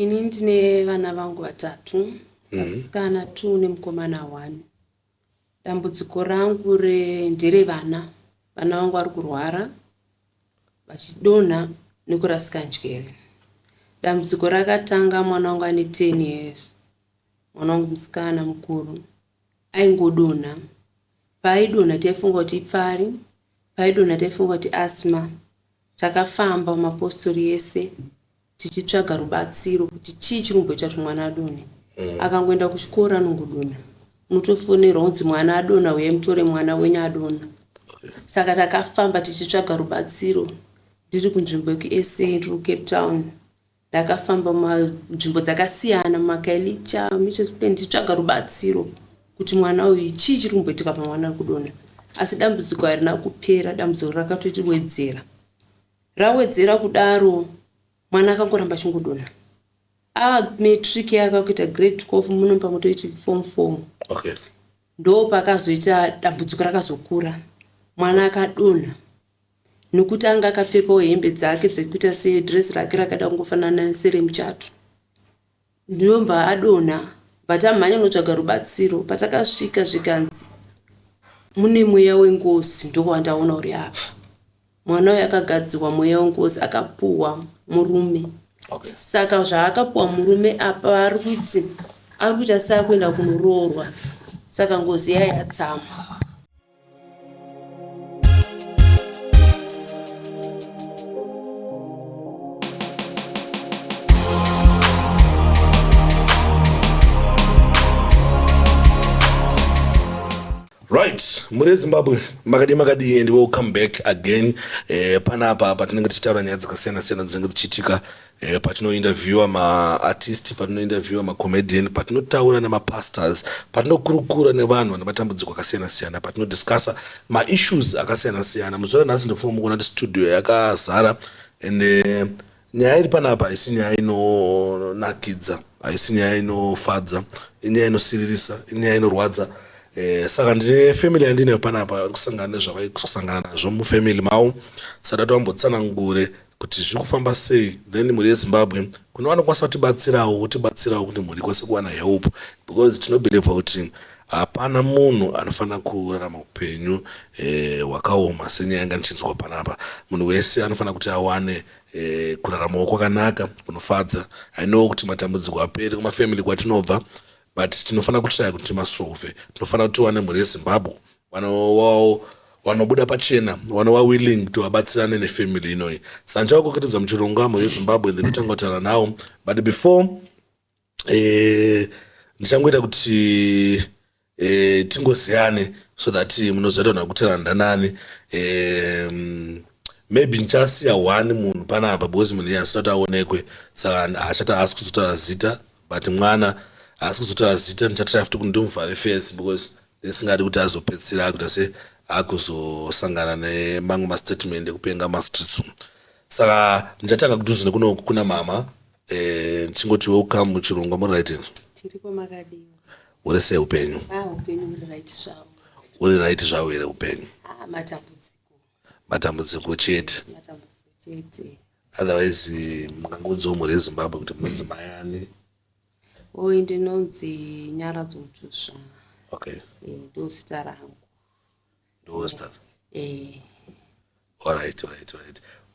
Ini ndine vana vangu vatatu, vasikana 2 nemukomana 1. Dambudziko rangu nderevana. Vana vangu vari kurwara vachidonha nekurasika njere. Dambudziko rakatanga mwana wangu ane 10 years. Mwana wangu musikana mukuru aingodonha. Paaidonha taifunga kuti ipfari, paaidonha taifunga kuti asthma. Takafamba mumapostori ese tichitsvaga rubatsiro kuti chii chiri kumboita kuti mwana adonhe. Akangoenda kuchikoro anongodonha. Unotofonerwa kunzi mwana adonha, uyai mutore mwana wenyu adonha. Saka takafamba tichitsvaga rubatsiro. Ndiri kunzvimbo yekuSA, ndiri kuCape Town. Ndakafamba munzvimbo dzakasiyana, mumaKailicha, Mitchells Plain, ndichitsvaga rubatsiro kuti mwana uyu chii chiri kumboitika pamwana ari kudonha. Asi dambudziko harina kupera, dambudziko rakatotiwedzera. Rawedzera kudaro, mwana akangoramba achingodonha. Ava matric yake kuita grade 12 muno pamutoiti form 4. Ndo pakazoita dambudziko rakazokura. Mwana akadonha nekuti anga akapfekawo hembe dzake dzekuita sedress rake rakada kungofanana seremuchato. Ndobva adonha, bva tamhanya kunotsvaga rubatsiro. Patakasvika zvikanzi mune mweya wengozi, ndowandaona uri apa. Mwana uyu akagadzirwa mweya wengozi, akapuhwa murume. Saka zvaakapuhwa murume apa ari kuti ari kuita seakuenda kunoroorwa, saka ngozi iya yatsama. Right, muri Zimbabwe makadii makadii and welcome back again. Panapa patinenge tichitaura nyaya dzakasiyana siyana dzinenge dzichiitika, patinointerviewa maartist, patinointerviewa macomedian, patinotaura nemapastors, patinokurukura nevanhu vane matambudziko akasiyana siyana, patinodiscussa maissues akasiyana siyana. Muzuva ranhasi ndofunga mukuona kuti studio yakazara and nyaya iri panapa haisi nyaya inonakidza, haisi nyaya inofadza, inyaya inosiririsa, inyaya inorwadza. Saka ndine family yandinayo panapa vari kusangana nezvavari kusangana nazvo mufamily mavo, saka tavambotsanangure kuti zviri kufamba sei. Then mhuri yeZimbabwe, kune vanokwanisa kutibatsirawo, votibatsirawo kuti mhuri ikwanise kuwana help, because tinobhilivha kuti hapana munhu anofanira kurarama upenyu hwakaoma senyaya yanga ndichinzwa panapa. Munhu wese anofanira kuti awane kuraramawo kwakanaka kunofadza. I know kuti matambudziko aperi kumafamily kwatinobva, but tinofanira kutraya kuti timasolve. Tinofanira kuti tiwane mhuri yeZimbabwe vanobuda pachena, vanova willing kuti vabatsirane nefamily inoyi. Saka ndichavakokeredza muchirongwa mhuri yeZimbabwe, ndinotanga kutaura navo, but before ndichangoita kuti tingoziyane so that munozoita vanhu vekutaura ndanani. Maybe ndichasiya one munhu panapa because munhu iye asina kuti aonekwe, saka haachati haasi kuzotaura zita, but mwana haasi kuzotaura zita. Ndichatry futi kuti ndimuvhare face because ndisingadi kuti azopedzisira akuita se akuzosangana nemamwe mastatement ekupenga mastreets umu. Saka ndichatanga kudhuze nekunoku kuna mama, ndichingoti welcome muchirongwa. Muri right here? Tiripo, makadiwa? Uri sei upenyu? Ah, upenyu huri right zvavo. Uri right zvavo here upenyu? Ah, matambudziko. Matambudziko chete. Matambudziko chete. Otherwise mungangodzawo mhuri yeZimbabwe kuti munonzi mai ani? Oi, ndinonzi Nyaradzo Mutusva. Ndo zita rangu. Ndo zita. Alright.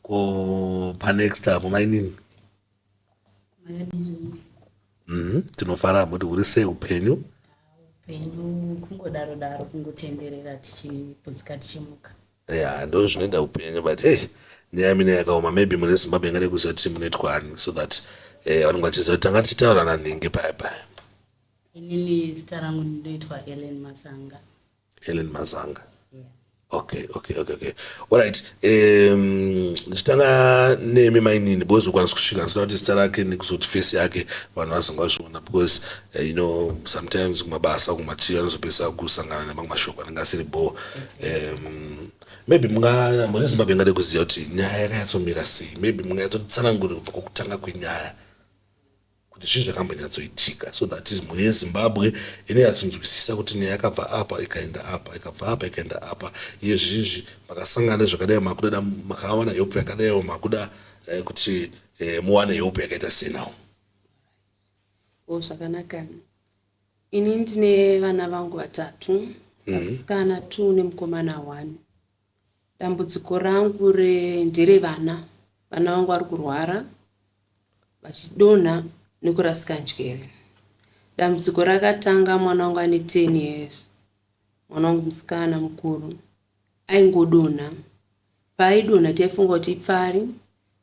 Ko panext apo mainini? Tinofara muti huri sei upenyu? Upenyu kungodaro daro, kungotenderera tichiputsika tichimuka. Ya, ndo zvinoita upenyu, but hey, nyaya mine yakaoma. Maybe mune Zimbabwe ingade kuziva kuti munoitwa ani so that vanenge vachiziva kuti tanga tichitaura nanhingi paya paya. Inini zita rangu ndinoitwa Ellen Masanga. Ellen Mazanga. Yeah. Okay. Alright. Ndichitanga nemi mainini because ukwanisa kusvika ndisina kuti zita rake nekuzoti face yake vanhu vazonga vazviona, because sometimes kumabasa kumachii vanozopedzisa kusangana nemamwe mashoko anenge asiri bho. Maybe munga mhuri yeZimbabwe ingade kuziva kuti nyaya yakanyatsomira sei. Maybe munganyatsotitsanangurira kubva kwokutanga kwenyaya kuti zvii zvakambonyatsoitika, so that mhuri yeZimbabwe inonyatsonzwisisa kuti nyaya yakabva apa ikaenda apa, ikabva apa ikaenda apa. Iye zvizvi makasangana nezvakadai, makuda makawana help yakadaiwo, makuda kuti muwane help yakaita sei nawo? O zvakanaka. Ini ndine vana vangu vatatu, vasikana 2 nemukomana 1. Dambudziko rangu nderevana. Vana vangu vari kurwara vachidonha nekurasika njere. Dambudziko rakatanga mwana wangu ane 10 years. Mwana wangu musikana mukuru aingodonha. Paaidonha taifunga kuti ipfari,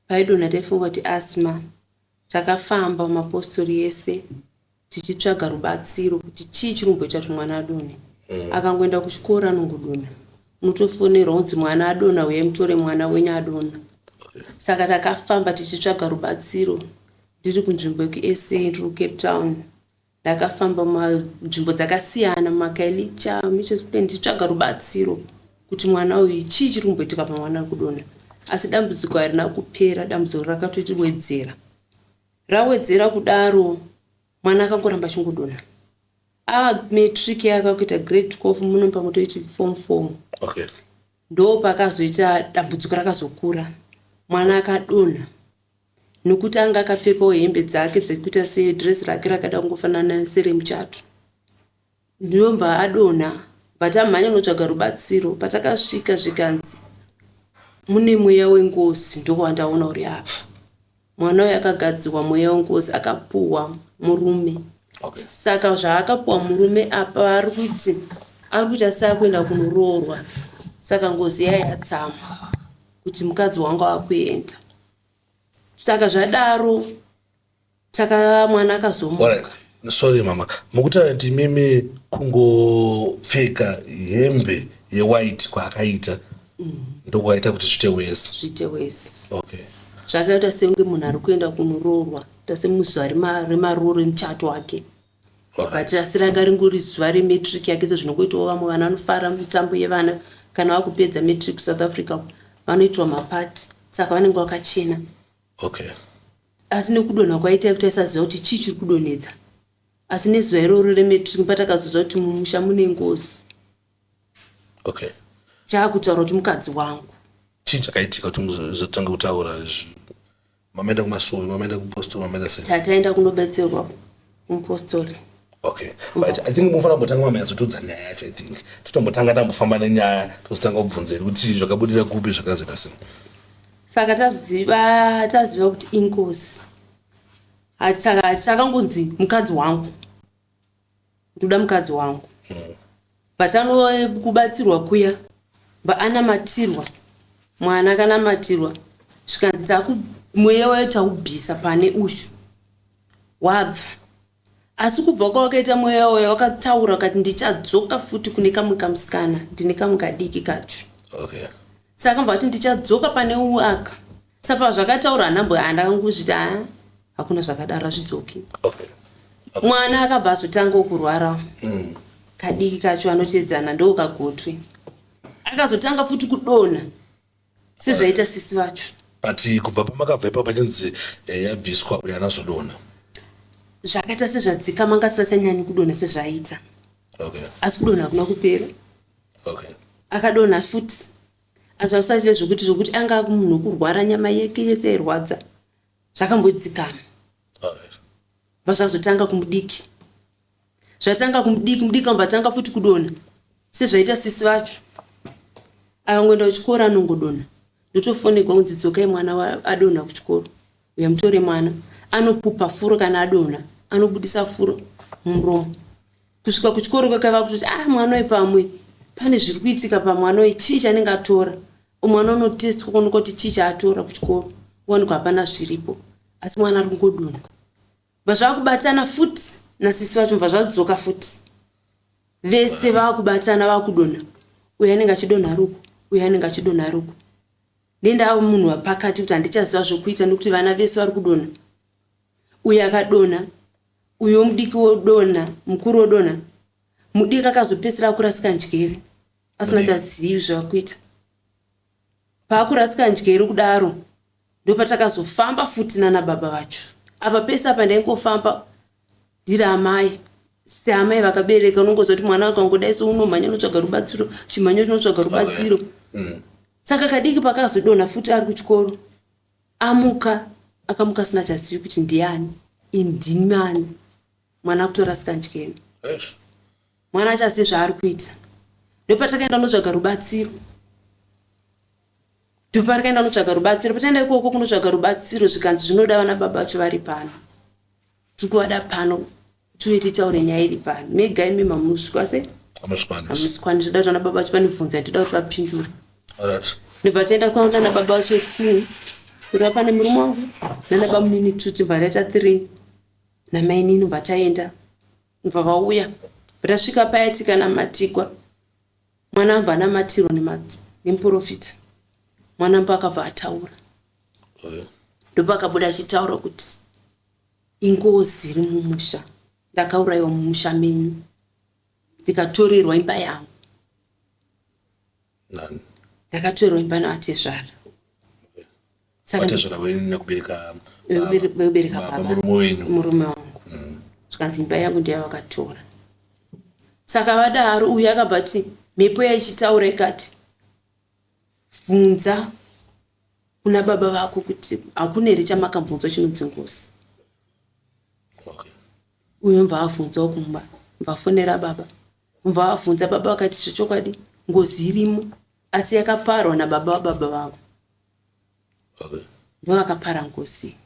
paidonha taifunga kuti asthma. Takafamba mumapostori ese tichitsvaga rubatsiro kuti chii chiri kumboita kuti mwana adonhe. Akangoenda kuchikoro anongodonha. Unotofonerwa kunzi mwana adonha, uyai mutore mwana wenyu adonha. Saka takafamba tichitsvaga rubatsiro. Ndiri kunzvimbo yekuSA, ndiri kuCape Town. Ndakafamba munzvimbo dzakasiyana, mumaKailicha, Mitchells Plain, ndichitsvaga rubatsiro kuti mwana uyu chii chiri kumboitika pamwana ari kudonha. Asi dambudziko harina kupera, dambudziko rakatowedzera. Rawedzera kudaro, mwana akangoramba achingodonha. Ava matric yake akuita grade 12, muno pamutoiti form 4. Ndo pakazoita dambudziko rakazokura. Mwana akadonha nokuti anga akapfekawo hembe dzake dzekuita sedress rake rakada kungofanana seremuchato. Ndobva adonha, bva tamhanya kunotsvaga rubatsiro. Patakasvika zvikanzi mune mweya wengozi, ndowandaona uri apa. Mwana uyu akagadzirwa mweya wengozi, akapuhwa murume. Saka zvaakapuhwa murume apa ari kuti ari kuita seakuenda kunoroorwa. Saka ngozi iya yatsamwa kuti mukadzi wangu akuenda. Saka zvadaro taka mwana akazomuka. Alright. Sorry mama, mukutaura kuti imimi kungopfeka hembe yewhite kwaakaita ndokwakaita kuti zviite worse. Zviite worse. Zvakaita sekunge munhu ari kuenda kunoroorwa, kuita semuzuva remaroro emuchato wake. But asi ranga ringori zuva rematric yake, sezvinongoitawo vamwe vana vanofara mitambo yevana kana vakupedza matric kuSouth Africa vanoitwa mapati, saka vanenge vakachena. Asi nekudonha kwaita kuti aisaziva kuti chii chiri kudonhedza. Asi nezuva iroro rematric patakazoziva kuti mumusha mune ngozi. Chaakutaura kuti mukadzi wangu. Chii chakaitika kuti muzotanga kutaura izvi? Mamaenda kumasowe, mamaenda kupostori, mamaenda sei? Tataenda kunobetserwa kumupostori. Okay. But I think mufanira kumbotanga mamanyatsotiudza nyaya yacho. I think totombotanga tambofamba nenyaya, tozotanga kubvunza here kuti zvakabudira kupi, zvakazoita sei. Saka taziva kuti ingozi. Saka takangonzi mukadzi wangu, ndoda mukadzi wangu. Vatano kubatsirwa kuya, anamatirwa mwana akanamatirwa, zvikanzi mweya wayo taubvisa pane ushu wabva. Asi kubva kwawakaita mweya wayo wakataura ukati ndichadzoka futi kune kamwe kamusikana, ndine kamwe kadiki kacho. Saka mbva kuti ndichadzoka pane uaka. Saka zvakataura hanambo handakangozviti hakuna zvakadaro, hazvidzoki. Mwana akabva azotangawo kurwara. Kadiki kacho anotedzana ndokagotwe. Akazotanga futi kudonha sezvaita sisi vacho. But kubva pamakabva ipapo pachinzi yabviswa uyo anazodonha. Zvakaita sezvadzika, manga asisachanyanyi kudonha sezvaita. Asi kudonha hakuna kupera. Akadonha futi. Asi zvakusati zvokuti anga munhu kurwara nyama yake yese yairwadza. Zvakambodzikama. Bva zvazotanga kumudiki. Zvatanga kumudiki, mudiki ambotanga futi kudonha sezvaita sisi vacho. Akangoenda kuchikoro anongodonha. Ndotofonegwa kunzi dzokai mwana adonha kuchikoro. Uya mutore mwana. Anopupa furo kana adonha, anobudisa furo mumuromo. Kusvika kuchikoro kwakava kutoti mwana uyu pamwe pane zviri kuitika pamwana uyu, chii chanenge atora. Mwana unotestwa kuonekwa kuti chii chaatora kuchikoro, wanikwa hapana zviripo. Asi mwana ari kungodonha. Bva zvakubatana futi nasisi vacho, bva zvadzoka futi. Vese vakubatana vakudonha. Uyu anenge achidonha ruku, uyu anenge achidonha ruku. Nendava munhu wapakati kuti handichaziva zvokuita nekuti vana vese vari kudonha. Uyu akadonha, uyu mudiki wodonha, mukuru wodonha. Mudiki akazopedzisira akurasika njere, asina chazivi zvakuita. Paakurasika njere kudaro, ndopatakazofamba futi nana baba vacho. Apa pese apa ndaingofamba ndiri amai. Seamai vakabereka unongoziva kuti mwana akangodai so unomhanya unotsvaga rubatsiro, chimhanya unotsvaga rubatsiro. Saka kadiki pakazodonha futi ari kuchikoro, amuka, akamuka asina chazivi kuti ndiani, indini ani. Mwana akutorasika njere. Mwana achazive zvaari kuita. Ndopatakaenda kunotsvaga rubatsiro. Ndopatakaenda kunotsvaga rubatsiro. Pataenda ikoko kunotsvaga rubatsiro zvikanzi zvinoda vana baba vacho vari pano. Tiri kuvada pano tiuye titaure nyaya iri pano. Mega imi mamusvikwa sei? Hamusikwanisi. Toda kuti vana baba vacho vanibvunza toda kuti vapindure. Ndobva taenda kwaona baba vacho two. Kureva pane murume wangu nana bamunini two tibva taita three. Namainini bva taenda. Bva vauya. Tasvika paya tikanamatigwa. Mwana abva anamatirwa nemuprofita. Mwana mbo akabva ataura. Ndopakabuda achitaura kuti ingozi iri mumusha. Ndakaurayiwa mumusha menyu. Ndikatorerwa imba yangu. Nani? Ndakatorerwa imba navatezvara. Saka Vatezvara venyu nyakubereka vekubereka baba baba. Murume wenyu. Murume wangu. Zvikanzi imba yangu ndeyavakatora. Saka vadaro uyu akabva ati mhepo yaichitaura ikati bvunza kuna baba vako kuti hakuna here chamakambonzwa chinonzi ngozi. Okay. Uyu mva abvunzawo kumba, mva afonera baba. Mva abvunza baba vakati zvechokwadi ngozi irimo asi yakaparwa nababa vababa vangu. Okay. Ndo vakapara ngozi.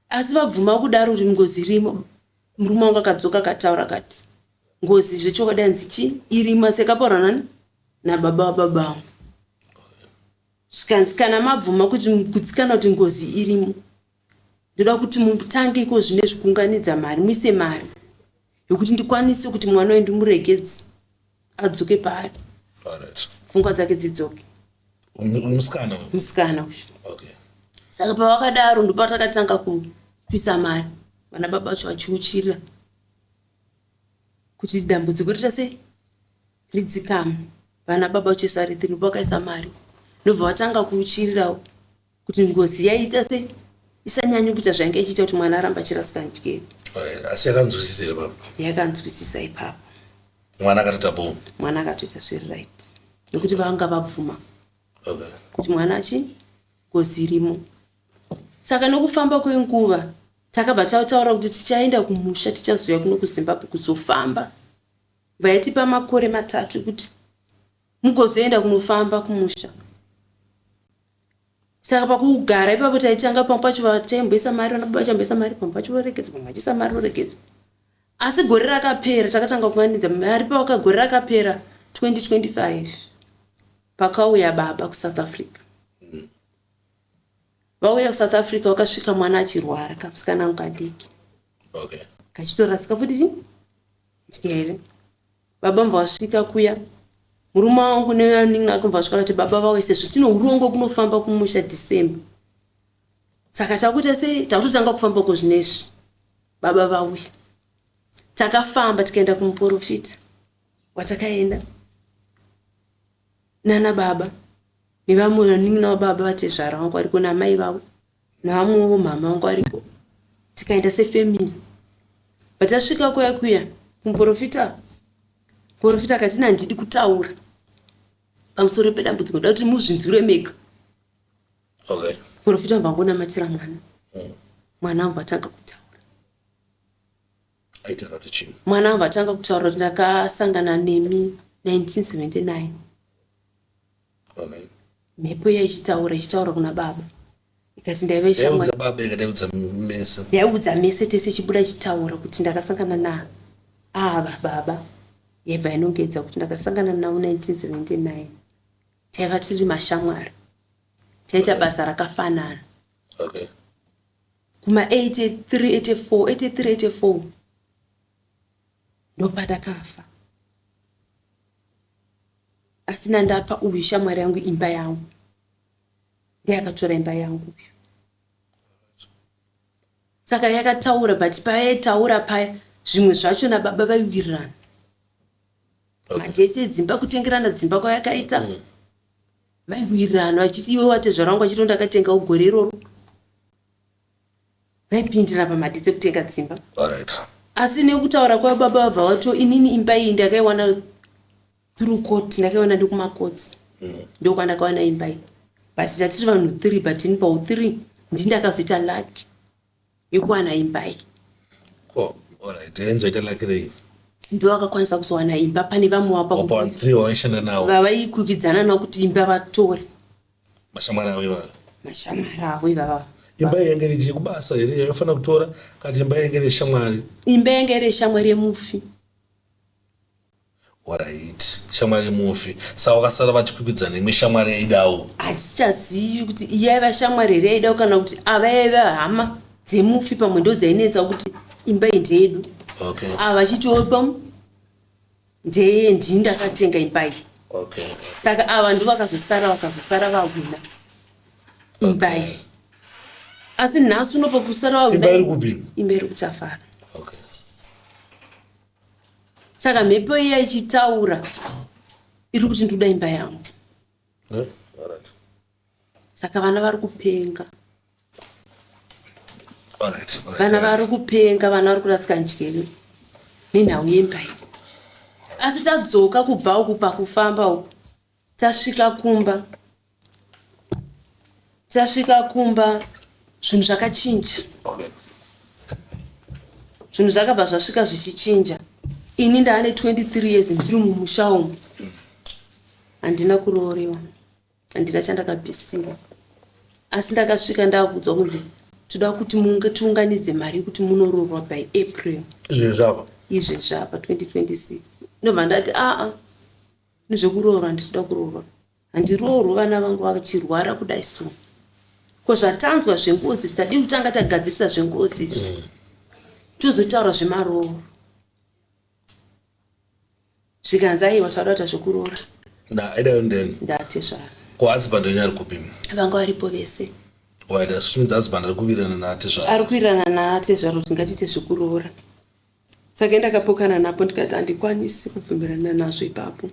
Asi vabvuma kudaro kuti ngozi irimo, murume wangu akadzoka akataura akati ngozi zvechokwadi hanzi chi irimo asi yakaparwa nani? Nababa vababa vangu. Zvikanzi kana mabvuma kuti gutsikana kuti ngozi irimo, ndoda kuti mutange iko zvine zvikuunganidza mari, muise mari yokuti ndikwanise kuti mwana uyu ndimuregedze adzoke paari. Alright. Pfungwa dzake dzidzoke. Musikana uyu? Musikana uyu. Okay. Saka pavakadaro ndopatakatanga kuisa mari, vana baba vacho vachiuchirira kuti dambudziko riita sei ridzikame. Vana baba vacho sariti ndopakaisa mari, ndobva vatanga kuuchirirawo kuti ngozi yaita sei isanyanye kuita zvainge ichiita kuti mwana aramba achirasika njere. Alright. Asi yakanzwisisa here baba? Yakanzwisisa ipapo. Mwana akatoita bo. Mwana akatoita zviri right nekuti vanga vabvuma Okay. kuti mwana achi ngozi irimo. Saka nokufamba kwenguva takabva tataura kuti tichaenda kumusha, tichazouya kuno kuZimbabwe kuzofamba. Vaitipa makore 3 kuti mugozoenda kunofamba kumusha. Saka pakugara ipapo taitanga pamwe pacho vachaimboisa mari, vana baba vachamboisa mari, pamwe pacho voregedza, pamwe vachiisa mari voregedza. Asi gore rakapera takatanga kuunganidza mari. Paka gore rakapera 2025 pakauya baba kuSouth Africa. Vauya kuSouth Africa vakasvika mwana achirwara, kamusikana kadiki. Okay. Kachitorasika futi chi njere. Baba mva vasvika kuya, murume wangu nevanin'ina vake mva vasvika vati baba vauya sezvo tine urongwa kunofamba kumusha December. Saka takuita sei? Takutotanga kufamba uko zvinezvi. Baba vauya. Takafamba tikaenda kumuprofita watakaenda nana baba nevamwe vanin'ina vababa vatezvara vangu variko namai vavo nevamwewo mhama vangu variko. Tikaenda sefamily. Patasvika kuya kuya kumuprofita, muprofita akati ina handidi kutaura pamusoro pedambudziko, ndoda kuti muzvinzwire mega. Okay. Muprofita wabva angonamatira mwana. Mwana wabva atanga kutaura. Aitaura kuti chii? Mwana wabva atanga kutaura kuti ndakasangana nemi 1979. Okay. Mhepo iya ichitaura ichitaura kuna baba. Ikati ndaiva Yaudza ishamwari. baba ikataudza mese. Yaiudza mese tese ichibuda ichitaura kuti ndakasangana na ava baba. Yaibva yanongedza kuti ndakasangana navo 1979. Taiva tiri mashamwari. Taita basa rakafanana. Okay. Kuma 83 84 83 84 ndopandakafa. Asina ndapa uyu shamwari yangu imba yangu. Ndiye akatora imba yangu uyu. Saka yakataura, but payaitaura paya zvimwe zvacho nababa vaiwirirana. Okay. Madhetse edzimba, kutengerana dzimba kwayakaita. Vaiwirirana vachiti iwe watezvara wangu achiti ndakatengawo gore iroro. Vaipindirana pamadhetse ekutenga dzimba. Alright. Asi nekutaura kwababa vabva vato inini imba iyi ndakaiwana through court, ndakaiwana ndikumakotsi. Ndokwandakawana imba iyi. But tatiri vanhu 3, but ini pau 3 ndini ndakazoita lucky yekuwana imba iyi. Ko, alright, enzoita lucky rei? Ndo vakakwanisa kuzowana imba pane vamwe wapa 3 wavaishanda navo. Vavaikwikwidzana navo kuti imba vatore. Mashamwari avo ivava. Mashamwari avo ivava. Imba yenge iri kubasa here yainofanira kutora kana imba yenge iri shamwari? Imba yenge iri shamwari yemufi. Alright, shamwari yemufi. Saka wakasara vachikwikwidzana imwe shamwari yaidawo. Hatichazivi kuti iyi yaiva shamwari here yaidawo kana kuti ava yaiva hama dzemufi pamwe ndo dzainetsa kuti imba iyi ndeyedu. Okay. Ava vachitiwo pamwe ndeye ndini ndakatenga imba iyi. Okay. Saka ava ndo vakazosara vakazosara vahwina imba iyi. Asi nhasi uno pakusara vahwina. Imba iri kupi? Imba iri kuTafara. Okay. Saka mhepo iya ichitaura iri kuti ndoda imba yangu. Eh? Alright. Saka vana vari kupenga. Alright. Alright. Vana vari kupenga, vana vari kurasika njere nenhau yemba iyi. Asi tadzoka kubva uku pakufamba uku tasvika kumba. Tasvika kumba zvinhu zvakachinja. Okay. Zvinhu zvakabva zvasvika zvichichinja. Ini ndaane 23 years ndiri mumusha umu. Handina kuroorewa. Handina chandakabvisirwa. Asi ndakasvika ndakuudzwa kunzi toda kuti tiunganidze mari yekuti munoroorwa by April. Izvezvi apa? Izvezvi apa 2026. Ndobva ndati aa nezvekuroorwa handisi kuroorwa. Handiroorwi vana vangu vachirwara kudai so. Ko zvatanzwa zvengozi tadii kutanga tagadzirisa zvengozi izvi. Tozotaura zvemarooro. Zvikanzi aiwa tauda kuita zvekuroora. Aida ndeni. Ndatezvara. Ko husband wenyu ari kupi? Vanga varipo vese. Waida zvichimidza husband ari kuwirirana naatezvara. Ari kuwirirana naatezvara kuti ngatiite zvekuroora. Saka ndakapokana napo ndikati handikwanisi kubvumirana nazvo ipapo.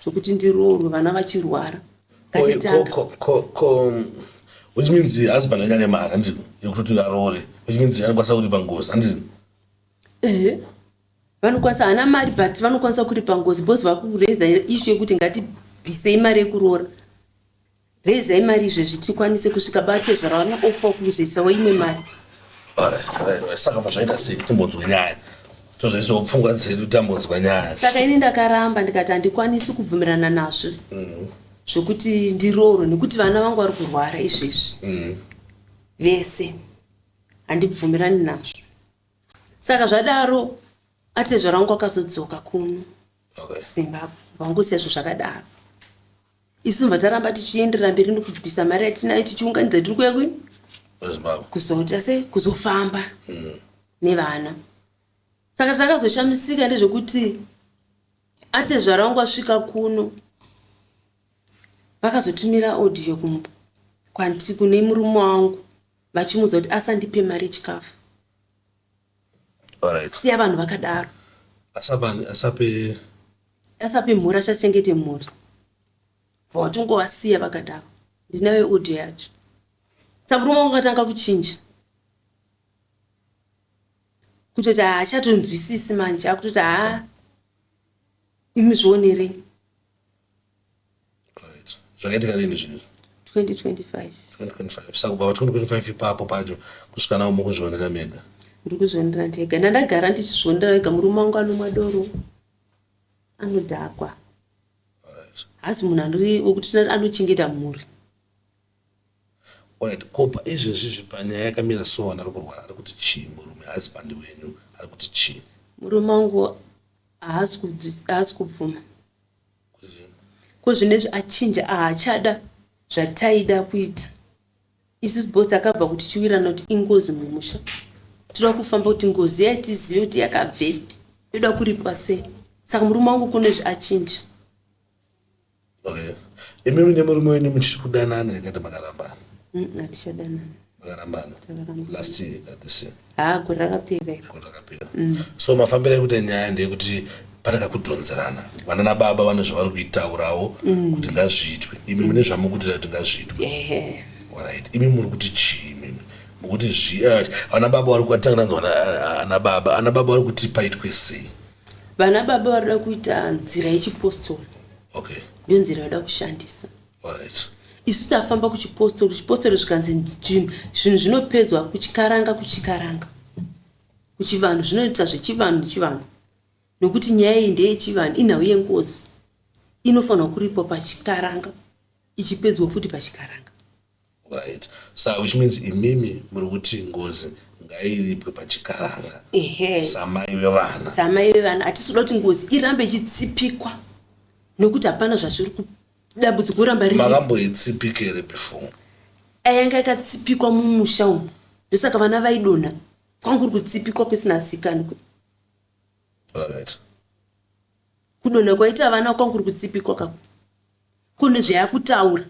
Zvokuti ndiroorwe vana vachirwara. Ngatitanga. Ko which means husband wenyu ane mari handiti yekutoti aroore which means anokwanisa kuripa ngozi handiti? Ehe. Vanokwanisa hana mari but vanokwanisa kuripa ngozi because vakureza issue yekuti ngatibvisei mari yekuroora. Rezai mari izvezvi tikwanise kusvika batezvara vana ofa kuzoisawo imwe mari. Alright, saka zvaita sei timbonzwe nyaya. Tozoisawo pfungwa dzedu tambonzwa nyaya. Saka ini ndakaramba ndikati handikwanisi kubvumirana nazvo. Zvokuti ndiroorwe nekuti vana vangu vari kurwara izvezvi. Vese. Handibvumirani nazvo. Saka zvadaro atezvara vangu akazodzoka kuno. Okay. Zimbabwe. Vangu sezvo zvakadaro. Isu mva taramba tichienderera mberi nekubvisa mari yatinayo tichiunganidza tiri kuya kuni? Zimbabwe. Kuzoita sei? Kuzofamba nevana. Saka takazoshamisika ndezvekuti atezvara vangu asvika kuno vakazotumira audio kwanti kune murume wangu vachimuudza kuti asandipe mari yechikafu. Alright. Siya vanhu vakadaro. Asape Asape mhuri achachengete mhuri. Bva watongovasiya vakadaro. Ndinayo audio yacho. Saka murume wangu akatanga kuchinja. Kutoti haachatonzwisisi manje, akutoti haa imi zvionerei. Right. Zvakaitika rini zvinhu? 2025. 2025. Saka kubva pa 2025 ipapo pacho kusvika nawo mukuzvionera mega. Ndiri kuzvionera ndega. Ndandagara ndichizvionera ndega. Murume wangu anomwa doro. Anodhakwa. Alright. Haasi munhu anori wekuti anochengeta mhuri. Alright, kopa izvezvi panyaya yakamira so vanhu ari kurwara ari kuti chii murume husband wenyu ari kuti chii? Murume wangu haasi kubvuma. Ko zvinezvi achinja haachada zvataida kuita. Isusu boss akabva kuti tichiwirirana kuti ingozi mumusha. Toda kufamba kuti ngozi yatizive kuti yakabvepi. Yoda kuripwa sei. Saka murume wangu kune achinja. Okay. Imimi nemurume wenyu muchiri kudanana here kana makarambana? Hatichadanana. Makarambana. Takarambana. Last year at this year. Haa gore rakapera iro. Gore rakapera. So mafambiro ekuita nyaya ndeyekuti pane kakudhonzerana. Vana nababa vane zvavari kuitaurawo kuti ngazviitwe. Imi mune zvamukuitira kuti ngazviitwe. Ehe. Alright. Imi muri kuti chii imimi? Mukuti vana baba vari kutanga tanzwa ana baba. Ana baba vari kuti paitwe sei? Vana baba vari kuda kuita nzira yechipostori. Okay. Ndiyo nzira yoda kushandisa. Alright. Isu tafamba kuchipostori, kuchipostori zvikanzi zvinhu zvinopedzwa kuchikaranga kuchikaranga. Kuchivanhu zvinoita zvechivanhu nechivanhu nokuti nyaya iyi ndeyechivanhu, inhau yengozi inofanirwa kuripwa pachikaranga ichipedzwa futi pachikaranga. Right, sa which means imimi muri kuti ngozi ngairipwe pachikaranga. Ehe. Samai vevana. Samai vevana, hatisi kuda kuti ngozi irambe ichitsipikwa nokuti hapana zvazviri dambudziko ramba riri. Makamboitsipika here before? Yanga yakatsipikwa mumusha umu, ndosaka vana vaidonha, kwanga kuri kutsipikwa kusina sikani. Alright. Kudonha kwaita vana kwanga kuri kutsipikwa kako kune zvayakutaura.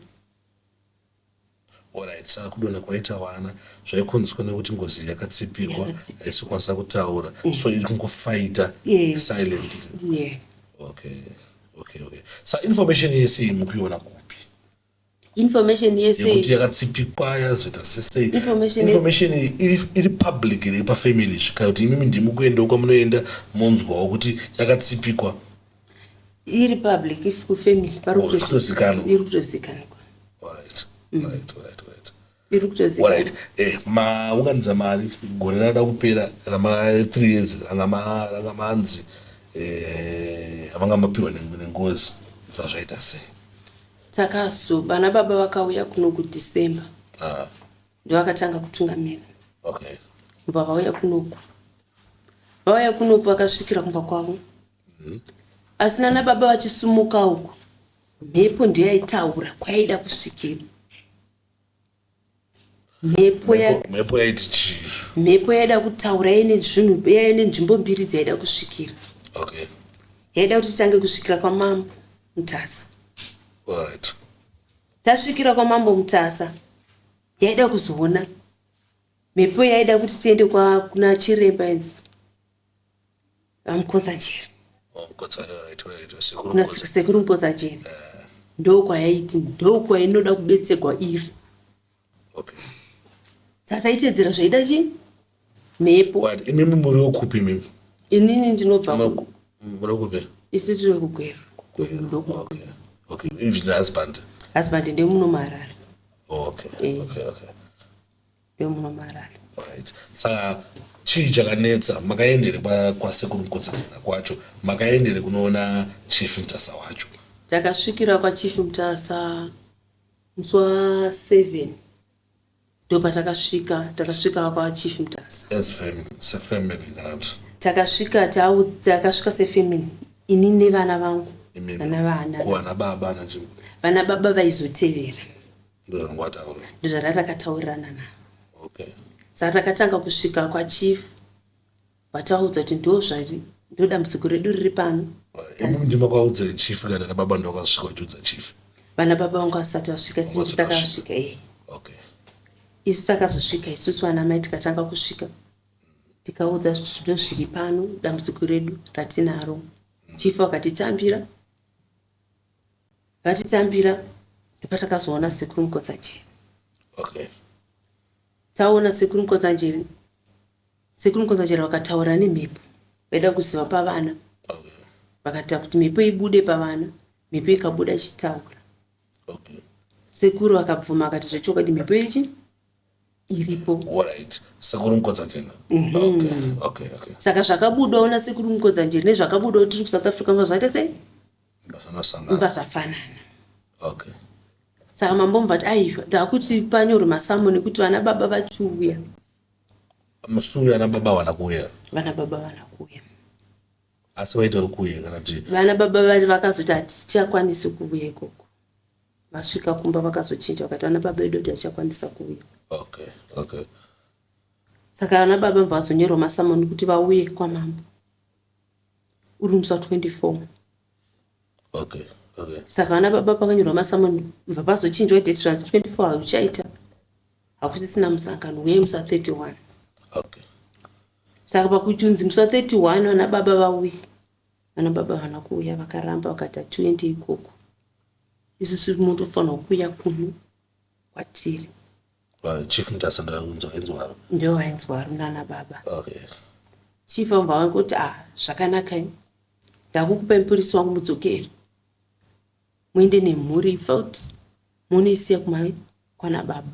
Alright, saka kudonha kwaita vana zvaikonzeswa nekuti ngozi yakatsipikwa. Yakatsipikwa. Haisi kukwanisa kutaura, so iri kungofighta silently. Yeah. Okay, sa information yese iyi mukuiona kupi? Information Yekuti yese yakatsipikwa yazoita sesei? Information Information iyi iri public iri pafamily, kana kuti imimi ndimi kuendawo kwamunoenda monzwawo kuti yakatsipikwa? Iri public if kufamily pari. Oh, iri kutozikanwa. Iri kutozikanwa. Alright. Iri kutozikanwa. Alright, maunganidza mari, gore rada kupera rama 3 years ranga manzi avanga mapiwa nengozi, zvazvaita sei? Takazo vana baba vakauya kuno kuDecember. Ah. Ndovakatanga kutungamira. Kubva vauya kunoku, vakasvikira kumba kwavo, asi nana baba vachisumuka uku, mhepo ndiyo yaitaura kwaida kusvikira mhepo. Mhepo yaiti chii? Mhepo yaida kutaura yaine zvinhu, yaine nzvimbo mbiri dzaida kusvikira. Yaida kuti titange kusvikira kwamambo Mutasa. Tasvikira kwamambo Mutasa, yaida kuzoona mhepo yaida kuti tiende kuna chiremba inzi vaMukotsanjere. Oh, Mukotsa, right, sekuru Kuna Mukotsa. Sekuru Mukotsanjere, ndokwayaiti ndokwainoda kubetserwa iri. Saka taitedzera zvaida chi mhepo. Right, imimi muri wekupi imimi? Inini ndinobva Muri wekupi? Isu tiri kuGweru. Gweru. Okay, even the husband? Husband ndemuno muHarare. Oh, okay. Eh. Okay. Ndemuno muHarare. Alright, saka chii chakanetsa? Makaendere kwasekuru Mukotsanjera kwacho, makaendere kunoona Chief Mutasa wacho? Takasvikira kwaChief Mutasa musi wa7, ndopatakasvika, takasvika kwaChief Mutasa. As family, sefamily kana kuti? Takasvika sefamily, ini nevana vangu. Imimi? Vana vana. Kuvana baba nachi? Vana baba vaizotevera. Ndozvangwataura. Ndozvatakataurirana navo. Saka takatanga kusvika kwachief, vataudza kuti ndo zvari, ndo dambudziko redu riri pano. Imimi ndimakaudzere chief kana vana baba ndovakasvika vachiudza chief? Vana baba vangu vasati vasvika, Vasati isusu takasvika, e. Isu takazosvika isusu vana mai, tikatanga kusvika, tikaudza ndo zviri pano, dambudziko redu ratinaro. Chief vakatitambira, vatitambira, ndopatakazoona sekuru Mukotsanjere. Taona sekuru Mukotsanjere, sekuru Mukotsanjere vakataura nemhepo, vaida kuziva pavana. Vakaita kuti mhepo ibude pavana, mhepo ikabuda ichitaura. Sekuru vakabvuma, akati zvechokwadi mhepo irichi iripo. Alright, sekuru Mukotsanjera. Okay. Saka zvakabudawo nasekuru Mukotsanjere nezvakabudawo tiri kuSouth Africa mva zvaita sei? Zvanosangana. Mva zvafanana. Saka mambo mubva ti aiwa, ndakuti panyorwe masamo nekuti vana baba vachiuya. Musi uyu ana baba vana kuuya? Vana baba vana kuuya. Asi vaita uri kuuya kana kuti? Vana baba vakazoti hatichakwanisi kuuya ikoko. Vasvika kumba vakazochinja, vakati vana baba vedu kuti hatichakwanisa kuuya. Saka vana baba mubva vazonyorwa masamoni kuti vauye kwamambo uri musi wa24. Saka vana baba pakanyorwa masamoni, mubva pazochinjwa date, zvanzi 24 hauchaita, hakusisina musangano, uyai musi wa31. Saka pakuti musi wa31 vana baba vauye, vana baba vana kuuya, vakaramba, vakati hatiende ikoko isusu, munotofanirwa kuuya kuno kwatiri. Chief Mutasa ndakunzwa inzwaro. Ndo vainzwaro nana baba. Chief vamva vangoti, a zvakanaka, ndakukupai mupurisi wangu, mudzokere muende nemhuri futi, munoisiya kumai kwana baba,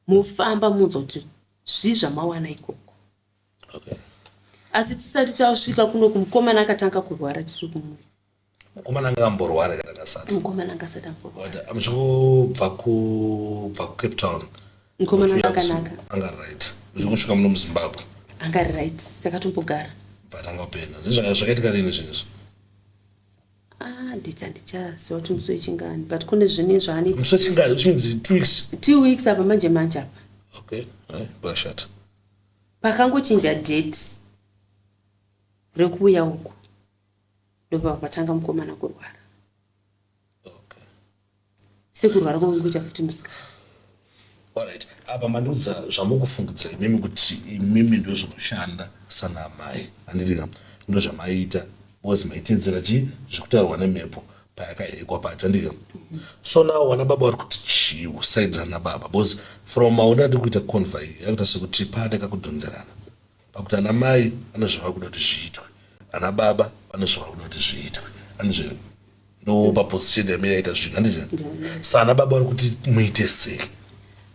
mufamba munzwa kuti zvii zvamawana ikoko. Asi tisati tasvika kuno kumukomana akatanga kurwara tiri kumuya. Mukomana anga amborwara kana akasati? Mukomana anga asati amborwara. Muchingobva kubva kuCape Town. Mukomana anga akanaka. Anga right. Muchingosvika muno muZimbabwe. Anga ari right. Takatombogara. But anga openda. Zvinhu zvakaitika rini zvinhu izvi? Ah, nditi handichaziva kuti musi wechingani but kune zvine zvaane Musi wechingani which means 2 weeks. 2 weeks apa manje manje apa. Okay, right, bashata. Pakangochinja date rekuuya uku ndobva patanga mukomana kurwara. Okay. Sekurwara kwakuita futi musikana. Alright, apa mandiudza zvamukufungidzira imimi kuti imimi ndozvinoshanda sana amai handiti ka ndozvamaiita because maitedzera chii zvekutaurwa nemhepo payakahekwa pacho handiti ka. So now vana baba vari kuti chii side rana baba because from maona andiri kuita conva iyi yakuita sekuti pane kakudhonzerana pakuti ana mai vane zvavari kuda kuti zviitwe ana baba vane zvavari kuda kuti zviitwe andizve ndo paposition yamira yaita zvinhu handiti sa ana baba vari kuti muite sei.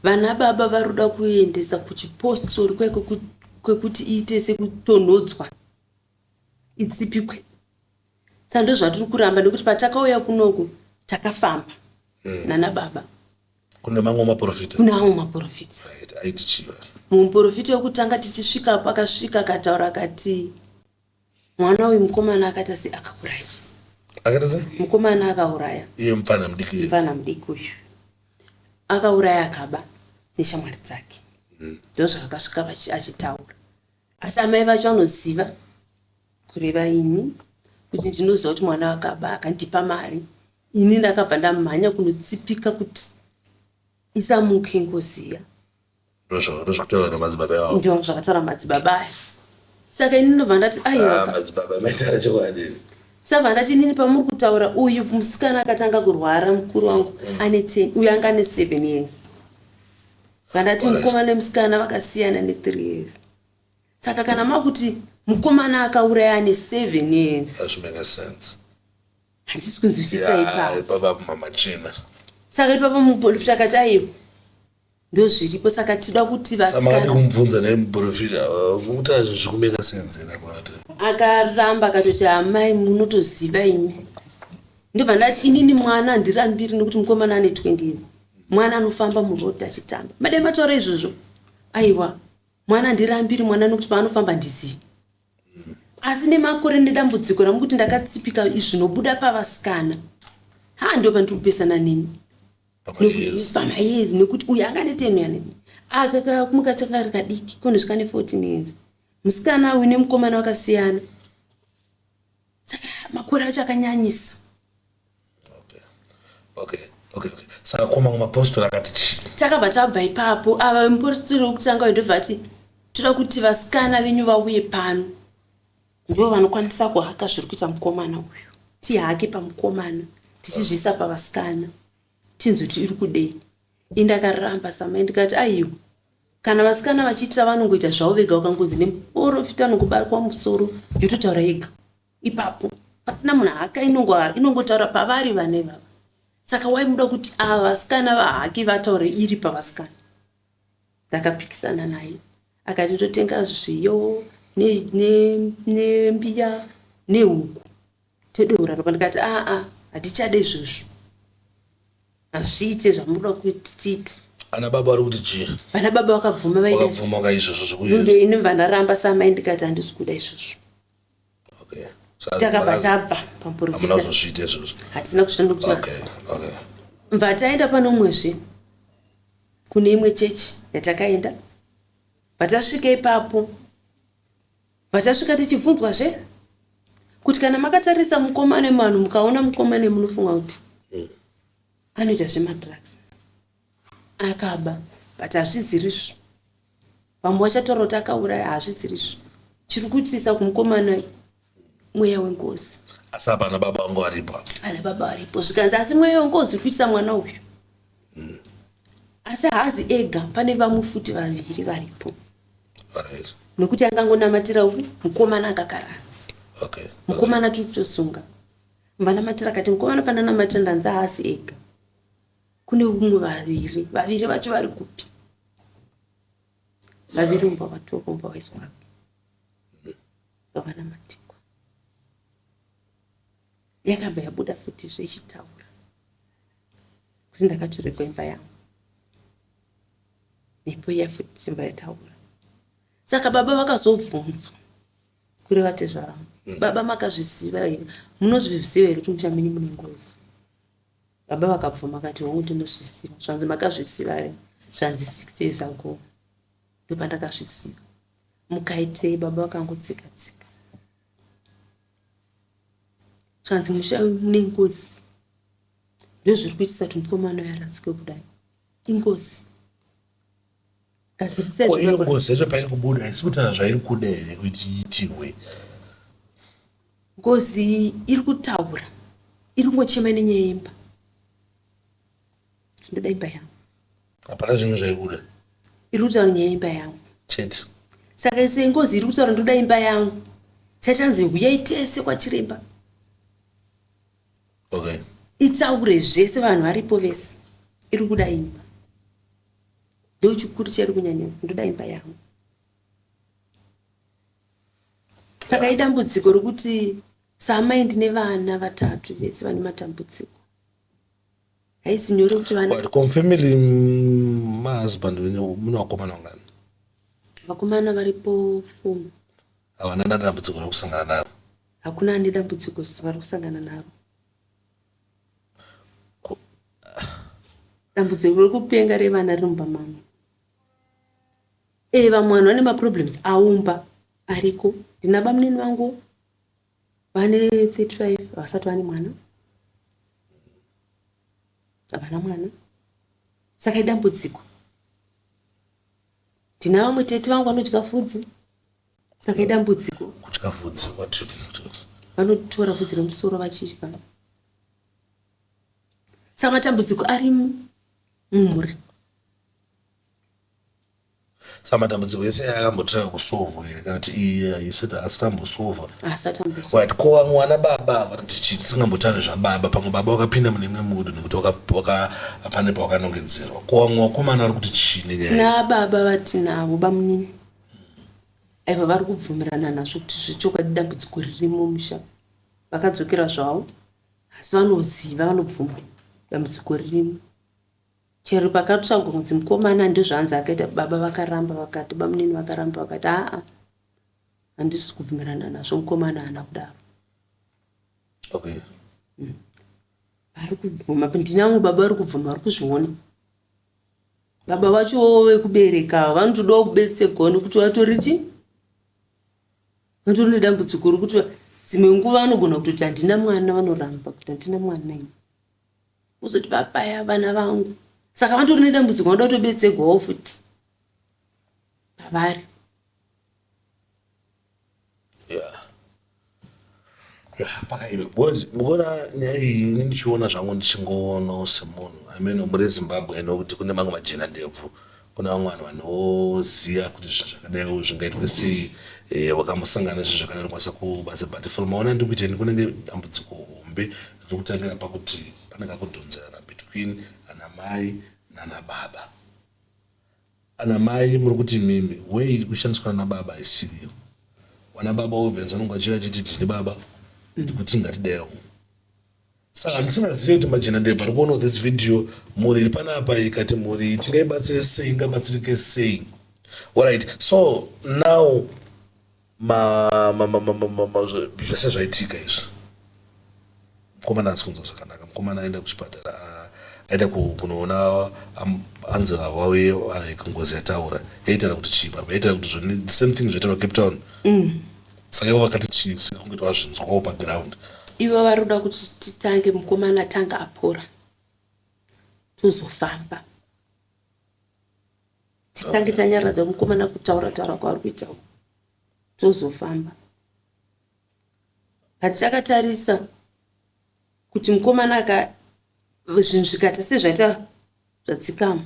Vana baba vari kuda kuendesa kuchipostori kwekuti iite sekutonhodzwa itsipikwe. Saka ndozvatiri kuramba nekuti patakauya kunoku takafamba nana baba. Kune mamwe maprofita? Kune amwe maprofita. Right, aiti chii? Muprofita wekutanga tichisvika akasvika akataura akati mwana uyu mukomana akaita se akauraya. Akaita se? Mukomana akauraya. Iye mupfana mudiki. Mupfana mudiki uyu. Akauraya akaba neshamwari dzake. Ndozvaakasvika achitaura. Asi amai vacho vanoziva kureva ini kuti ndinoziva kuti mwana akaba akandipa mari. Ini ndakabva ndamhanya kunotsipika kuti isamuke ngozi iya. Ndozvakutaura namadzibaba ivavo. Ndizvo zvakataura madzibaba aya. Saka ini ndobva ndati aiwa. Ah, madzibaba maitaura chokwadi. Saka ndati inini pamuri kutaura uyu musikana akatanga kurwara mukuru wangu ane 10 uyu anga ane 7 years. Vandati mukomana nemusikana vakasiyana ne 3 years. Saka kana makuti mukomana akauraya ane 7 years. Hazvimake sense. Handisi kunzwisisa ipapo. Ipapo mamachena. Saka ipapo muprofita akati aiwa. Ndozviripo saka tinoda kuti vasikana. Saka makati kumubvunza naye muprofita mukuti azvo zvikumeka sense here apa. Akaramba akatoti amai munotoziva imi. Ndobva ndati inini mwana handirambiri nekuti mukomana ane 20 years. Mwana anofamba muroad achitamba. Madai mataura izvozvo. Aiwa mwana handirambiri mwana nekuti paanofamba handizivi. Asi nemakore nedambudziko ramukuti ndakatsipika zvinobuda pavasikana. Ha ndo pandiri kupesana nemi. Pamayezi nekuti uyu anga ane 10 uyu ane aka kamuka changa kari kadiki konosvika ne 14 years. Musikana uyu nemukomana vakasiyana. Saka makore acho akanyanyisa. Okay. Okay. Saka ko mamwe mapostori akati chii? Takabva tabva ipapo ava mupostori wekutanga uyu ndobva ati toda kuti vasikana venyu vauye pano. Ndivo vanokwanisa kuhaka zviri kuita mukomana uyu. Tihake pamukomana tichizviisa pavasikana. Tinzwe kuti iri kudei. Ini ndakaramba samai ndikati aiwa kana vasikana vachiitira vanongoita zvavo vega vakangonzi nemuprofita anongobatwa musoro yototaura yega ipapo pasina munhu haka inongotaura pavari vana ivava. Saka waimuda kuti ava vasikana vahake vataure iri pavasikana. Ndakapikisana naye akati ndotenga zviyo nembiya nehuku todeura ropa. Ndikati aa hatichade izvozvo, hazviite zvamunoda kuti tiite. Ana baba vari kuti chii? Vana baba vakabvuma vaida Vakabvuma ka izvozvo zvekuti ini mva ndaramba samai ndikati handisi kuda izvozvo. Okay. Takabva tabva pamuprofita. Hamuna kuzozviita izvozvo. Hatina kuzviita ndokuti Okay, okay. Mva taenda pane umwezve kune imwe chechi yatakaenda. Vatasvika ipapo vatasvika tichibvunzwazve kuti kana makatarisa mukomana wevanhu mukaona mukomana munofunga kuti anoita zvemadrugs akaba but hazvizirizvo. Vamwe vachataura kuti akauraya hazvizirizvo. Chiri kuitisa kumukomana mweya wengozi. Asi apa ana baba vangu varipo apa. Ana baba varipo zvikanzi asi mweya wengozi uri kuitisa mwana uyu. Asi haazi ega pane vamwe futi vaviri varipo. Alright. Nekuti angangonamatira uyu mukomana akakarara. Okay. Mukomana tiri kutosunga. Vanamatira akati mukomana pananamatira ndanzi haasi ega. Kune umwe vaviri, vaviri vacho vari kupi? Vaviri umba vatorwa umba waiswa. Vakanamatirwa. Yakabva yabuda futi zvechitaura kuti ndakatorerwa imba yangu. Mhepo iya futi simba yataura. Saka baba vakazobvunzwa kureva tezvara vangu. Baba makazviziva here? Munozviziva here kuti musha menyu mune ngozi? Baba vakabvuma vakati hongu ndinozviziva. Zvanzi makazviziva here? Zvanzi 6 years ago ndopandakazviziva. Mukaitei? Baba vakangotsika tsika. Zvanzi musha mune ngozi. Ndozviri kuitisa kuti mukomana uyu arasike kudai. Ingozi. Gadzirisai Ko iyo zvibaba. ngozi yacho pairi kubuda haisi kutaura zvairi kuda here kuti iitirwe? Ngozi iri kutaura. Iri kungochema nenyaya yemba. Ndinoda imba yangu. Hapana zvimwe zvairi kuda. Iri kutaura nyaya yemba yangu. Chete. Saka ise ngozi iri kutaura ndoda imba yangu. Chachanzi huyai tese kwachiremba. Okay. Itaure zvese vanhu varipo vese. Iri kuda imba. Ndochikuru chairi kunyanya ndoda imba yangu. Saka idambudziko rokuti samai ndine vana vatatu vese vane matambudziko. Haisi nyore kuti vana But confirmly mahusband venyu mune vakomana vangani? Vakomana varipo 4. Havana dambudziko rekusangana naro. Hakuna ane dambudziko vari kusangana naro. Dambudziko rekupenga revana riri mumba mangu. Vamwe vanhu vane maproblems aumba ariko. Ndina bamunini vangu vane 35 vasati vane mwana. Havana mwana. Saka idambudziko. Ndina vamwe tete vangu vanodya fudzi. Saka idambudziko. Kudya fudzi what? Vanotora fudzi remusoro vachidya. Saka matambudziko ari mumhuri. Saka matambudziko ese akambotanga kusolvwa here kana kuti iyi isati asati ambosolva? Asati ambosolva. Right, ko vamwe vana baba vanoti chii tisingambotauri zvababa, pamwe baba wakapinda mune imwe mood nekuti pane pawakanongedzerwa. Ko vamwe vakomana vari kuti chii nenyaya iyi? Tina baba vatinavo bamunini. Aiva vari kubvumirana nazvo kuti zvechokwadi dambudziko ririmo mumusha. Vakadzokera zvavo asi vanoziva vanobvuma dambudziko ririmo. Chero pakatsvagwa kunzi mukomana ndozvaanzi akaita baba vakaramba vakati bamunini vakaramba vakati aa handisi kubvumirana nazvo mukomana haana kudaro. Okay. Vari kubvuma ndinamwe baba vari kubvuma vari kuzviona. Baba vacho vekubereka vanotodawo kubetserwa nekuti vatori chi vatori nedambudziko rekuti dzimwe nguva vanogona kutoti handina mwana vanoramba kuti handina mwana ini. Kuzoti papaya vana vangu. Saka vatori nedambudziko vanoda kutobetserwawo futi pavari. Yeah. Yeah, pakaive because mukuona nyaya iyi ini ndichiona zvangu ndichingoonawo semunhu I mean muri Zimbabwe nokuti kune mamwe majena ndebvu kune vamwe vanhu vanoziva kuti zvinhu zvakadai zvingaitwe sei vakambosangana nezvinhu zvakadai vanokwanisa kubatsira but from maona ndiri kuita ini kunenge dambudziko hombe riri kutangira pakuti pane kakudhonzerana between ana mai nana baba. Ana mai muri kuti mimi way iri kushandiswa nana baba haisiriyo. Vana baba obviously vanonge vachiva vachiti ndini baba ndikuti ngatidewo. Saka ndisingazive kuti majena ndebvu ari kuonawo this video mhuri iri panapa ikati mhuri iyi tingaibatsire sei ingabatsirike sei. Alright, so now zvese zvaitika izvi. Mukomana haasi kunzwa zvakanaka. Mukomana aenda kuchipatara aenda kunoona anzi vauye ngozi yataura. Yaitaura kuti chii baba? Yaitaura kuti zvoni the same thing zvaitaura Cape Town. Saka ivo vakati chii sekunge tavazvinzwawo paground. Ivo vari kuda kuti titange mukomana tanga apora. Tozofamba. Titange tanyaradza mukomana kutaura taura kwaari kuita. Tozofamba. But takatarisa kuti mukomana aka zvinhu zvikaita sezvaita zvadzikama.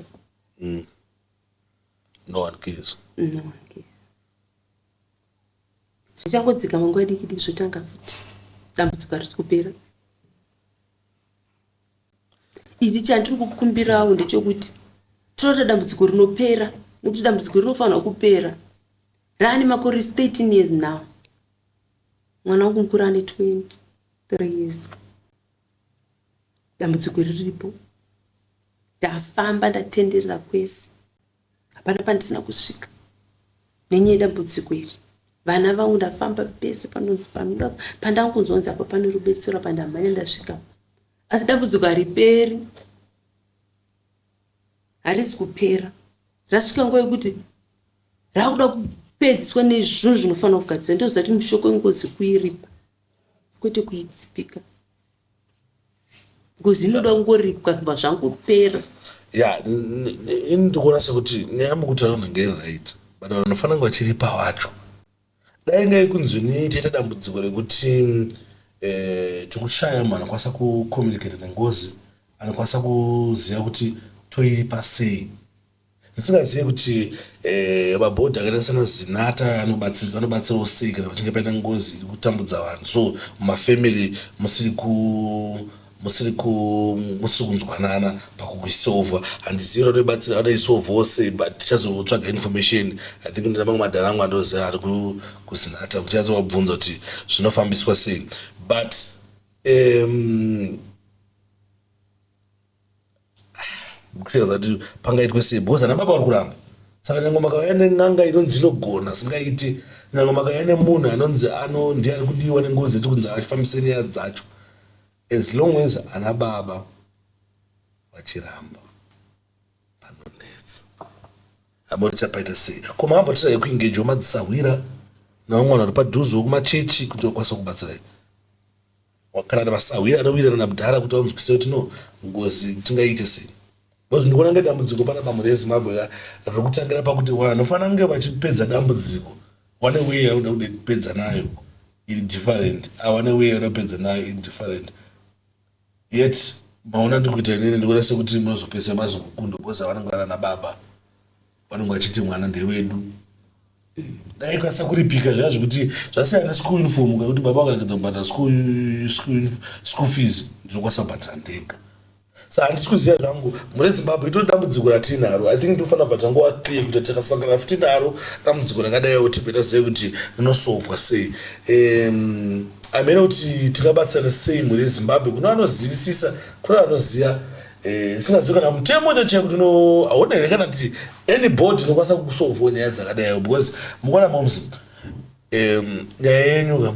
No one cares. No one cares. Zvichangodzikama nguva diki diki zvotanga futi. Dambudziko harisi kupera. Ini chandiri kukumbirawo ndechekuti toda dambudziko rinopera nekuti dambudziko rinofanirwa kupera. Raane makore 13 years now. Mwana wangu mukuru ane 23 years. Dambudziko riripo. Ndafamba ndatenderera kwese. Hapana pandisina kusvika. Nenyaya yedambudziko iri. Vana vangu ndafamba pese panonzi panoda pandangunzonzi apa pane rubetsero apa ndamhanya ndasvika. Asi dambudziko hariperi. Harisi kupera. Rasvika nguva yekuti rakuda kupedziswa nezvinhu zvinofanira kugadzirwa. Ndoziva kuti mushoko wengozi kuiripa kwete kuitsipika. Ngozi inoda kungoripwa zvibva zvangopera. Ya, ini ndikuona sekuti nyaya yamukutaura unenge iri right, but vanhu vanofanira kunge vachiripa vacho. Dai ngai kunzi ni taita dambudziko rekuti tikushaya munhu anokwanisa kucommunicate nengozi, anokwanisa kuziva kuti toiripa sei. Ndisingazive kuti mabhodhi akaita sana Zinata anobatsirawo sei kana pachinge paita ngozi iri kutambudza vanhu. So mumafamily musiri ku musiri ku musiri kunzwanana pakuisolva. Handizivi vanoibatsira vanoisolvawo sei, but tichazotsvaga information. I think ndine mamwe madhara angu andoziva ari kuZinata, tichazovaubvunza kuti zvinofambiswa sei. But kushaya kuti pangaitwe sei, because ana baba vari kuramba. Saka nyange makauya nen'anga inonzi inogona singaiti, nyange makauya nemunhu anonzi ano ndiye ari kudiwa nengozi yetu kunzi afambise nyaya dzacho, as long as ana baba vachiramba, panonetsa. Hamuri chapaita sei? Ko makambotirai kuengagewo madzisahwira nevamwe vanhu vari padhuze kumachechi kuti vakwanise kubatsirai? Kana vasahwira anowirirana namudhara kuti vanzwisise kuti no, ngozi tingaite sei? Because ndikuona kunge dambudziko panapa mhuri yeZimbabwe riri kutangira pakuti vanofanira kunge vachipedza dambudziko wane way yakuda kupedza nayo iri different, awane way yakuda kupedza nayo iri different. Yet maona ndiri kuita inini, ndikuona sekuti munozopedzisa mazokukundwa, because havanenge vana nababa vanenge vachiti mwana ndewedu. Dai kwanisa kuripika zviya zvekuti zvasiyana neschool uniform, kakuti baba vakaregedza kubhadhara school fees, ndinokwanisa kubhadhara ndega. Sa handisi kuziva zvangu, mune Zimbabwe itori dambudziko ratinaro. I think tofanira kubva tangova clear kuti tikasangana futi naro dambudziko rakadaiwo, tibve tazive kuti rinosolvwa sei. Amene kuti tingabatsirane sei mhuri yeZimbabwe. Kune vanozivisisa, kune vanoziva, ndisingazivi kana mutemo chacho kuti hauna here kana kuti any board inokwanisa kusolvawo nyaya dzakadaiwo, because mukuona moms, nyaya yenyu ka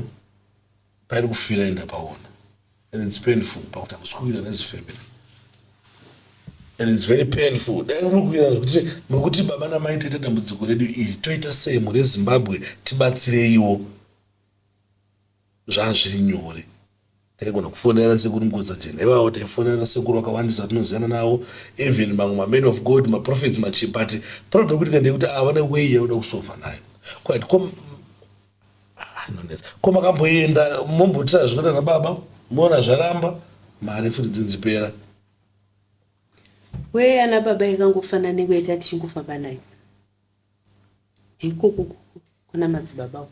pairi kufira enda paona, and it's painful pakuti hamusi kuwira nezifamily, and it's very painful. Dai muri kuwira zvekuti muri kuti baba namai taita dambudziko redu iri, toita sei mhuri yeZimbabwe, tibatsireiwo, zvazviri nyore. Taigona kufonera sekuru Mukotsajena ivavo, taifonera sekuru vakawandisa vatinoziyana navo, even mamwe mamen of God, maprophets, machi, but problem kuti ndeyekuti havana way yakuda kusolva nayo. Quite ko ko makamboenda mombotira zvinoita nababa, moona zvaramba, mari futi dzinzipera? We ana baba ikangofanana nenguva tichingofamba nayo, ndiko kuna madzibaba.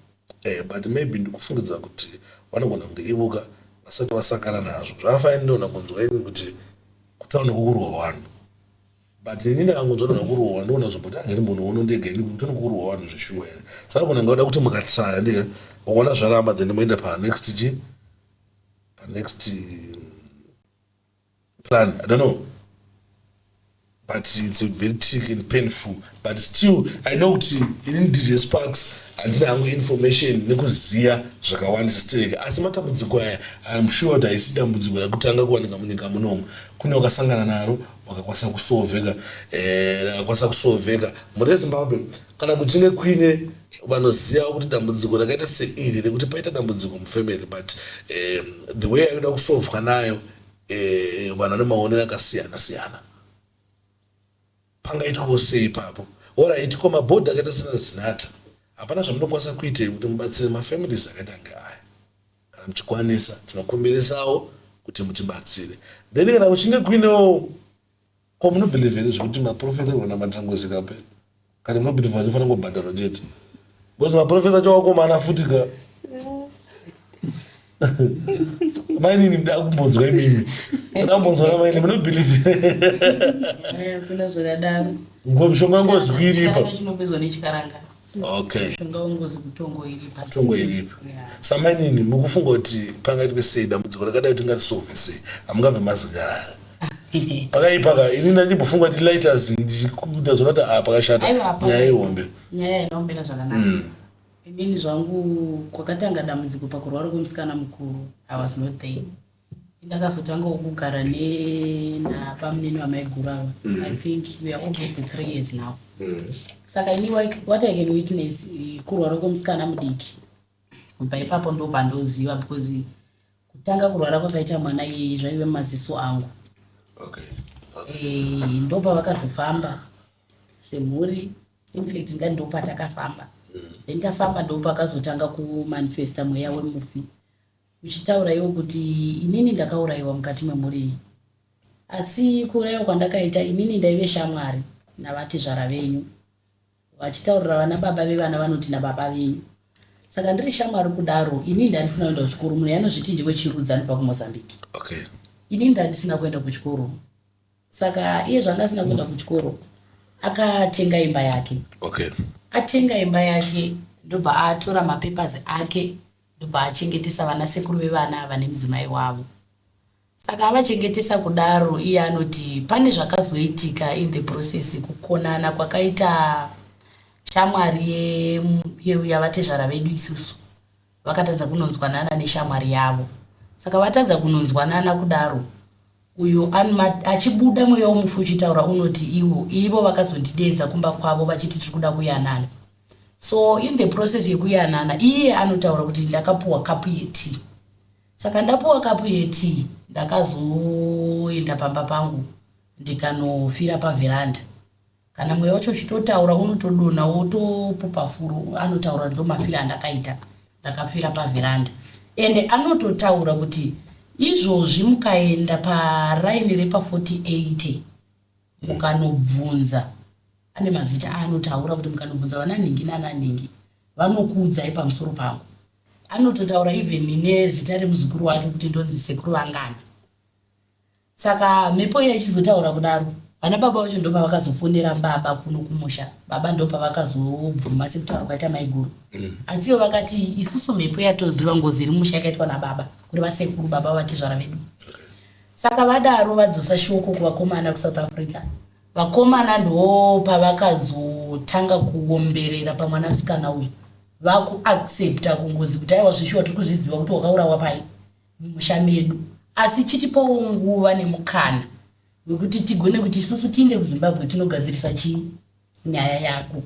But maybe ndikufungidza kuti vanogona kunge ivoka vasati vasangana nazvo. Zvakafanira ndinoona kunzwa ini kuti kutaura nekukurwa vanhu, but ini ndakangonzwa nekukurwa, ndinoona zvomboti angeri munhu uno ndega ini kuti nokukurwa vanhu zveshuwa here. Saka gona ngauda kuti mukatraya ndika ukaona zvaramba, then moenda panext chi panext plan. I don't know, but it's very tricky and painful. But still I know kuti inini DJ Sparks handina hangu information nekuziya zvakawandisa stereke, asi matambudziko aya, I am sure kuti haisi dambudziko rekutanga kuwanika munyika munomu. Kune wakasangana naro wakakwanisa kusolveka, rakakwanisa kusolveka. Mune Zimbabwe, kana kuchinge kuine vanoziva kuti dambudziko rakaita seiri rekuti paita dambudziko mufamily, but the way ainoda kusolvwa nayo, vanhu vane maonero akasiyana siyana, pangaitwawo sei ipapo? Alright, ko mabhodhi akaita sena Zinata, hapana zvamunokwanisa kuita kuti mubatsire mafamilies akaita kunge aya? Kana muchikwanisa, tinokumbirisawo kuti mutibatsire. Then kana kuchinge kuinewo, ko munobelieve here zvekuti maprofeta kunamatira ngozi kapera, kana munobelieve vachifanira kungobhadharwa chete? Because maprofeta acho wakomana futi ka. Mainini, nda kumbonzwa imimi, nda kumbonzwa namaini, munobelieve? Kuna zvakadaro. Mishonga ngozi kuiripa? Chinopedzwa nechikaranga. Okay. Mushonga wengozi kutongoiripa. Kutongoiripa. Yeah. Samainini, mukufunga kuti pangaitwe sei dambudziko rakadai, tingarisolve sei? Hamungabve mazonyarara. Pakaipa ka. Ini ndandimbofunga kuti lighters, ndazoona kuti a pakashata. Aiwa, hapana. Nyaya ihombe. Nyaya inombera zvakanaka. Inini zvangu, kwakatanga dambudziko pakurwara kwemusikana mukuru, I was not there. Ndakazotangawo kugara nabamunini vamaiguru ava. I think we are almost 3 years now. Saka ini what I can witness, kurwara kwemusikana mudiki. Kubva ipapo ndo pandoziva, because kutanga kurwara kwakaita mwana iyeye zvaive mumaziso angu. Ndopavakazofamba semhuri. Infact, ngati ndopatakafamba. Then tafamba, ndopakazotanga kumanifesta mweya wemufi uchitaura iwo kuti inini ndakaurayiwa mukati memhuri iyi, asi kuurayiwa kwandakaita inini, ndaive shamwari navatezvara venyu, vachitaurira vana baba vevana vanoti nababa venyu. Saka ndiri shamwari kudaro, inini ndandisina kuenda kuchikoro. Munhu yanozviti ndiwe chirudzi, anobva kuMozambique. Inini ndandisina kuenda kuchikoro. Saka iye zvanga asina kuenda kuchikoro, akatenga imba yake. Atenga imba yake, ndobva atora mapapers ake, ndobva achengetesa vana sekuru vevana ava nemudzimai wavo. Saka avachengetesa kudaro, iye anoti pane zvakazoitika in the process, kukonana kwakaita shamwari yavatezvara vedu isusu. Vakatadza kunonzwanana neshamwari yavo. Saka vatadza kunonzwanana kudaro, uyu achibuda mweya womufi uchitaura, unoti ivo vakazondidedza kumba kwavo vachiti tiri kuda kuyanana. So in the process yekuyanana, iye anotaura kuti ndakapuwa kapu yetii. Saka ndapuwa kapu yetii, ndakazoenda pamba pangu, ndikanofira pavheranda. Kana mweya wacho uchitotaura, unotodonha wotopupa furo. Anotaura, ndo mafiro andakaita, ndakafira pavheranda. Ende anototaura kuti izvozvi mukaenda paraini repa48, mukanobvunza, ane mazita aanotaura kuti mukanobvunza vana nhingi nana nhingi, vanokuudzai pamusoro pangu. Anototaura even nezita remuzukuru wake kuti ndonzi sekuru vangani. Saka mhepo iya ichizotaura kudaro, vana baba vacho ndo pavakazofonera baba kuno kumusha. Baba ndo pavakazobvuma sekutaura kwaita maiguru. Asi ivo vakati isusu mhepo yatoziva ngozi iri musha yakaitwa nababa, kureva sekuru baba vatezvara vedu. Saka vadaro, vadzosa shoko kuvakomana kuSouth Africa. Vakomana ndo pavakazotanga kuomberera pamwana musikana uyu, vakuaccepta kungozi kuti aiwa, zvishuwa tiri kuzviziva kuti wakaurawa pai mumusha medu, asi chitipawo nguva nemukana wekuti tigone kuti isusu tiinde kuZimbabwe tinogadzirisa chii nyaya yako.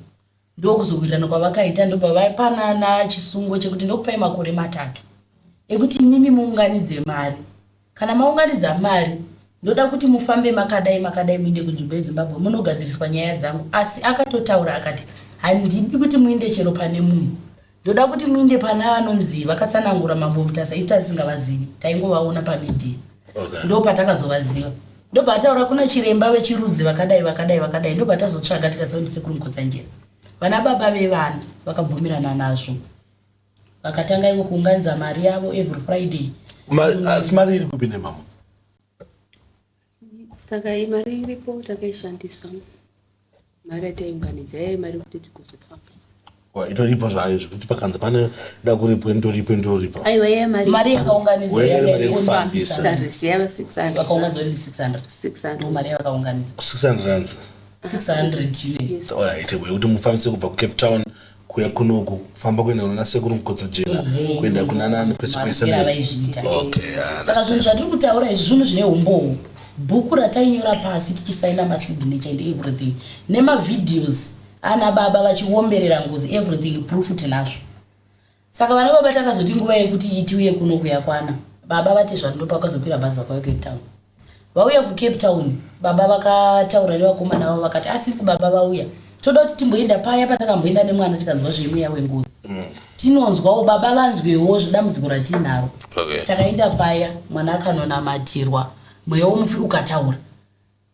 Ndokuzowirirana kwavakaita, ndobva vapanana chisungo chekuti ndokupai makore 3 ekuti imimi muunganidze mari. Kana maunganidza mari, ndoda kuti mufambe makadai makadai, muinde kunzvimbo yeZimbabwe munogadziriswa nyaya dzangu. Asi akatotaura akati handidi kuti muinde chero pane munhu, ndoda kuti muinde pana vanonzi vakatsanangura Mambo Mutasa. Itu tasingavazivi, taingovaona pamedia. Ndo patakazovaziva. Ndobva ataura kuna chiremba vechirudzi vakadai vakadai vakadai. Ndobva tazotsvaga, tikaziva kuti sekuru Mukotsanjera. Vana baba vevana vakabvumirana nazvo, vakatanga ivo kuunganidza mari yavo every Friday. Asi mari iri kupi nemama? Takai mari iripo, takaishandisa mari yataiunganidza. Yai mari kuti tigozofamba. Itoripo zvayo, zvekuti pakanzi pane da kuripwa, indoripo, indoripo. Aiwa, yai mari. Mari yakaunganidzwa Wai yanga mari iri yekufambisa. 600. Yava 600. Vakaunganidzwa iri 600. 600. Ndo mari yavakaunganidza. 600 rands? 600 US. Yes. Alright, yekuti mufambise kubva kuCape Town kuya kunoku, kufamba kuenda kuna sekuru Mukotsanjera, kuenda kuna nani, kwese kwese. Marukira vaizviita. Okay, yeah, Saka zvinhu zvatiri kutaura izvi, zvinhu zvine umbowo. Bhuku ratainyora pasi tichisaina masignature and everything, nemavideos ana baba vachiomberera ngozi, everything, proof tinazvo. Saka vana baba takazoti nguva yekuti itiuye kuno kuyakwana. Baba vatezvara ndopakazokwira bhazi, vakauya Cape Town. Vauya kuCape Town, baba vakataura nevakomana vavo, vakati asinzi baba vauya, toda kuti timboenda paya patakamboenda nemwana, tikanzwa zvemweya wengozi. Tinonzwawo baba vanzwewo zvedambudziko ratinaro. Takaenda paya, mwana akanonamatirwa, mweya womufi ukataura.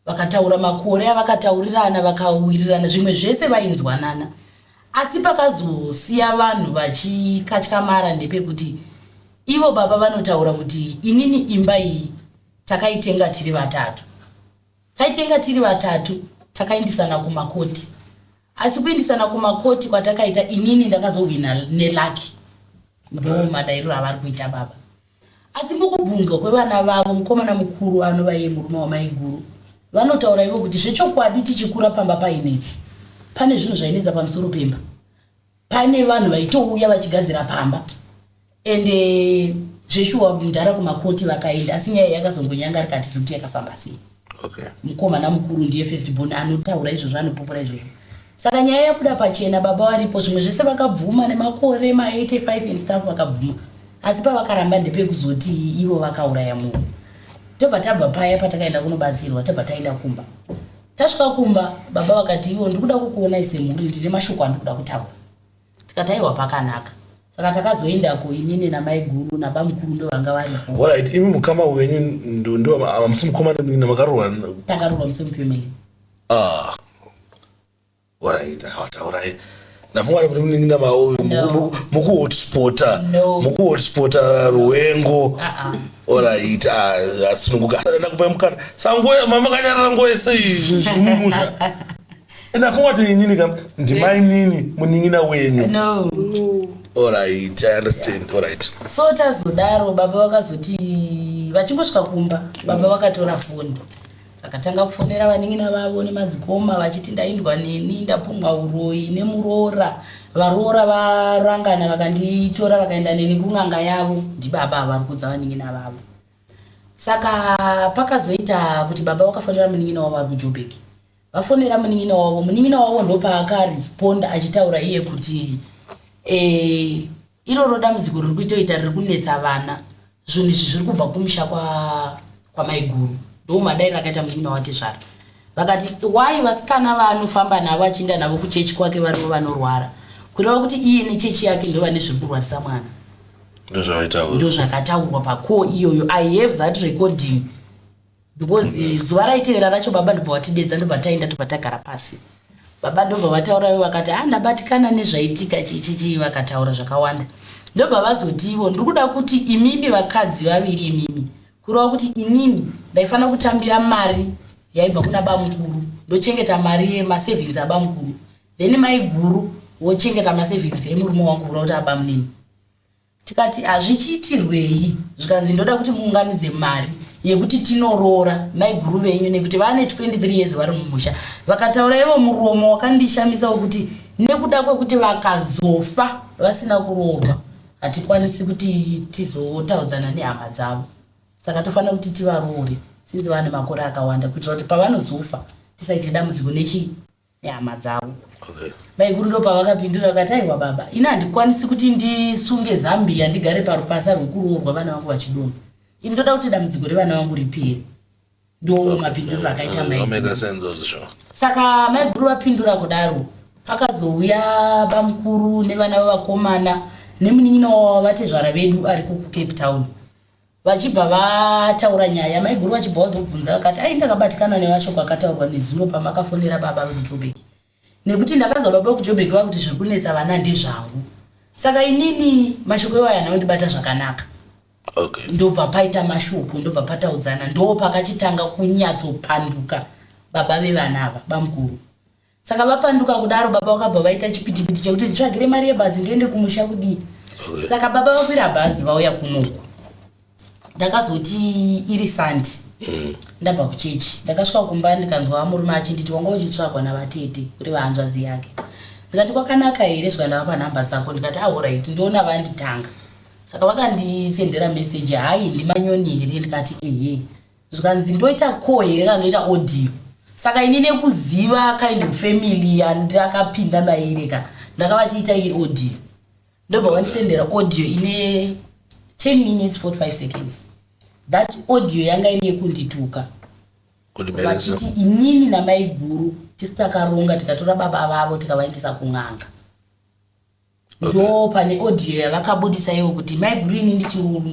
Vakataura makore avakataurirana, vakawirirana, zvimwe zvese vainzwanana. Asi pakazosiya vanhu vachikatyamara ndepekuti ivo baba vanotaura kuti inini imba iyi takaitenga tiri vatatu, taitenga tiri vatatu, takaindisana kumakoti. Asi kuindisana kumakoti kwatakaita, inini ndakazohwina nelucky. Ndo madairiro avari kuita baba. Asi mukubvunzwa kwevana vavo, mukomana mukuru anova iye murume wamaiguru, vanotaura ivo kuti zvechokwadi tichikura pamba painetsa. Pane zvinhu zvainetsa pamusoro pemba. Pane vanhu vaitouya vachigadzira pamba. Ende zveshuwa mudhara kumakoti vakaenda, asi nyaya yakazongonyanga rikati kuti yakafamba sei. Mukomana mukuru ndiye first born anotaura izvozvo, anopupura izvozvo. Saka nyaya yabuda pachena, baba varipo, zvimwe zvese vakabvuma nemakore ma85 and stuff vakabvuma. Asi pavakaramba ndepekuzoti ivo vakauraya munhu. Tobva tabva paya patakaenda kunobatsirwa, tobva taenda kumba. Tasvika kumba, baba vakati ivo ndikuda kukuonai semhuri, ndine mashoko andikuda kutaura. Tikati aiwa pakanaka. Saka takazoendako inini namaiguru nabamukuru ndo vanga varipo. Alright, imi mukama wenyu ndo hamusi mukoma nemunin'ina makaroorwa? Takaroorwa musame family. Ah. Alright, taurai. Ndafunga kuti munin'ina mauyu mukuhotspota. Mukuhotspota Ruwengo. Alright, asununguka. Ndakupa mukana. Sango mama kanyarara nguva yese iyi zviri mumusha. Ndafunga kuti inini kam ndimainini munin'ina wenyu. No. Alright, I understand. Alright. So tazodaro baba vakazoti vachingosvika kumba, baba vakatora foni. Vakatanga kufonera vanin'ina vavo nemadzikoma vachiti ndaindwa neni, ndapumwa uroyi nemuroora. Varoora varangana vakanditora vakaenda neni kun'anga yavo, ndibaba vari kuudza vanin'ina vavo. Saka pakazoita kuti baba vakafonera munin'ina wavo ari kuJoburg. Vafonera munin'ina wavo, munin'ina wavo ndopaakaresponda achitaura iye kuti iroro dambudziko riri kuitoita riri kunetsa vana, zvinhu izvi zviri kubva kumusha kwamaiguru. Ndo madairo akaita munin'ina watezvara. Vakati why vasikana vaanofamba navo achienda navo kuchechi kwake varivo vanorwara, kureva kuti iye nechechi yake ndo vane zviri kurwarisa mwana. Ndozvakataurwa pacall iyoyo. I have that recording because zuva raitevera racho baba ndobva vatidedza, ndobva taenda, ndobva tagara pasi. Baba ndobva vataura ivo vakati ndabatikana nezvaitika chichichi, vakataura zvakawanda. Ndobva vazoti ivo ndiri kuda kuti imimi vakadzi vaviri imimi, kureva kuti inini ndaifanira kutambira mari yaibva kuna bamukuru, ndochengeta mari yemasavings abamukuru, then maiguru wochengeta masavings emurume wangu, kureva kuti abamunini. Tikati hazvichiitirwei? Zvikanzi ndoda kuti muunganidze mari yekuti tinoroora maiguru venyu nekuti vane 23 years vari mumusha. Vakataura ivo muromo wakandishamisa wekuti nekuda kwekuti vakazofa vasina kuroorwa hatikwanisi kuti tizotaudzana nehama dzavo, saka tofanira kuti tivaroore since vane makore akawanda, kuitira kuti pavanozofa tisaite dambudziko nechi nehama dzavo. Maiguru ndo pavakapindura vakati aiwa baba, ini handikwanisi kuti ndisunge Zambia ndigare parupasa rwekuroorwa vana vangu vachidonha. Ini ndoda kuti dambudziko revana vangu ripere. Ndo mapinduriro akaita maiguru. Saka maiguru vapindura kudaro, pakazouya bamukuru nevana vavakomana nemunin'ina wavo vatezvara vedu ari kuCape Town. Vachibva vataura nyaya, maiguru vachibva vazobvunza vakati ai ndakabatikana nemashoko akataurwa nezuro pamakafonera baba vekuJoburg, nekuti ndakanzwa baba vekuJoburg vakuti zviri kunetsa vana ndezvangu, saka inini mashoko iwayo anondibata zvakanaka. Ndobva paita mashoko, ndobva pataudzana, ndo pakachitanga kunyatsopanduka baba vevana ava, bamukuru. Saka vapanduka kudaro, baba vakabva vaita chipitipiti chekuti nditsvagire mari yebhazi ndiende kumusha kudii. Saka baba vakwira bhazi vauya kunoku. Ndakazoti iri Sunday, ndabva kuchechi, ndakasvika kumba ndikanzwa murume achinditi wanga uchitsvagwa navatete, kuri vahanzvadzi yake. Ndikati kwakanaka here? Zvikandavapa nhamba dzako. Ndikati alright, ndoona vanditanga. Saka vakandisendera meseji, hai ndimanyoni here? Ndikati ehe. Zvikanzi ndoita call here kana ndoita audio? Saka ini nekuziva kind of family yandakapinda mairi ka, ndakavati ita iri audio. Ndobva vandisendera audio ine 10 minutes 45 seconds. That audio yanga iri yekundituka, vachiti inini namaiguru tisi takaronga tikatora baba vavo tikavaendesa kun'anga. Ndo pane audio yavakabudisa ivo kuti maiguru ini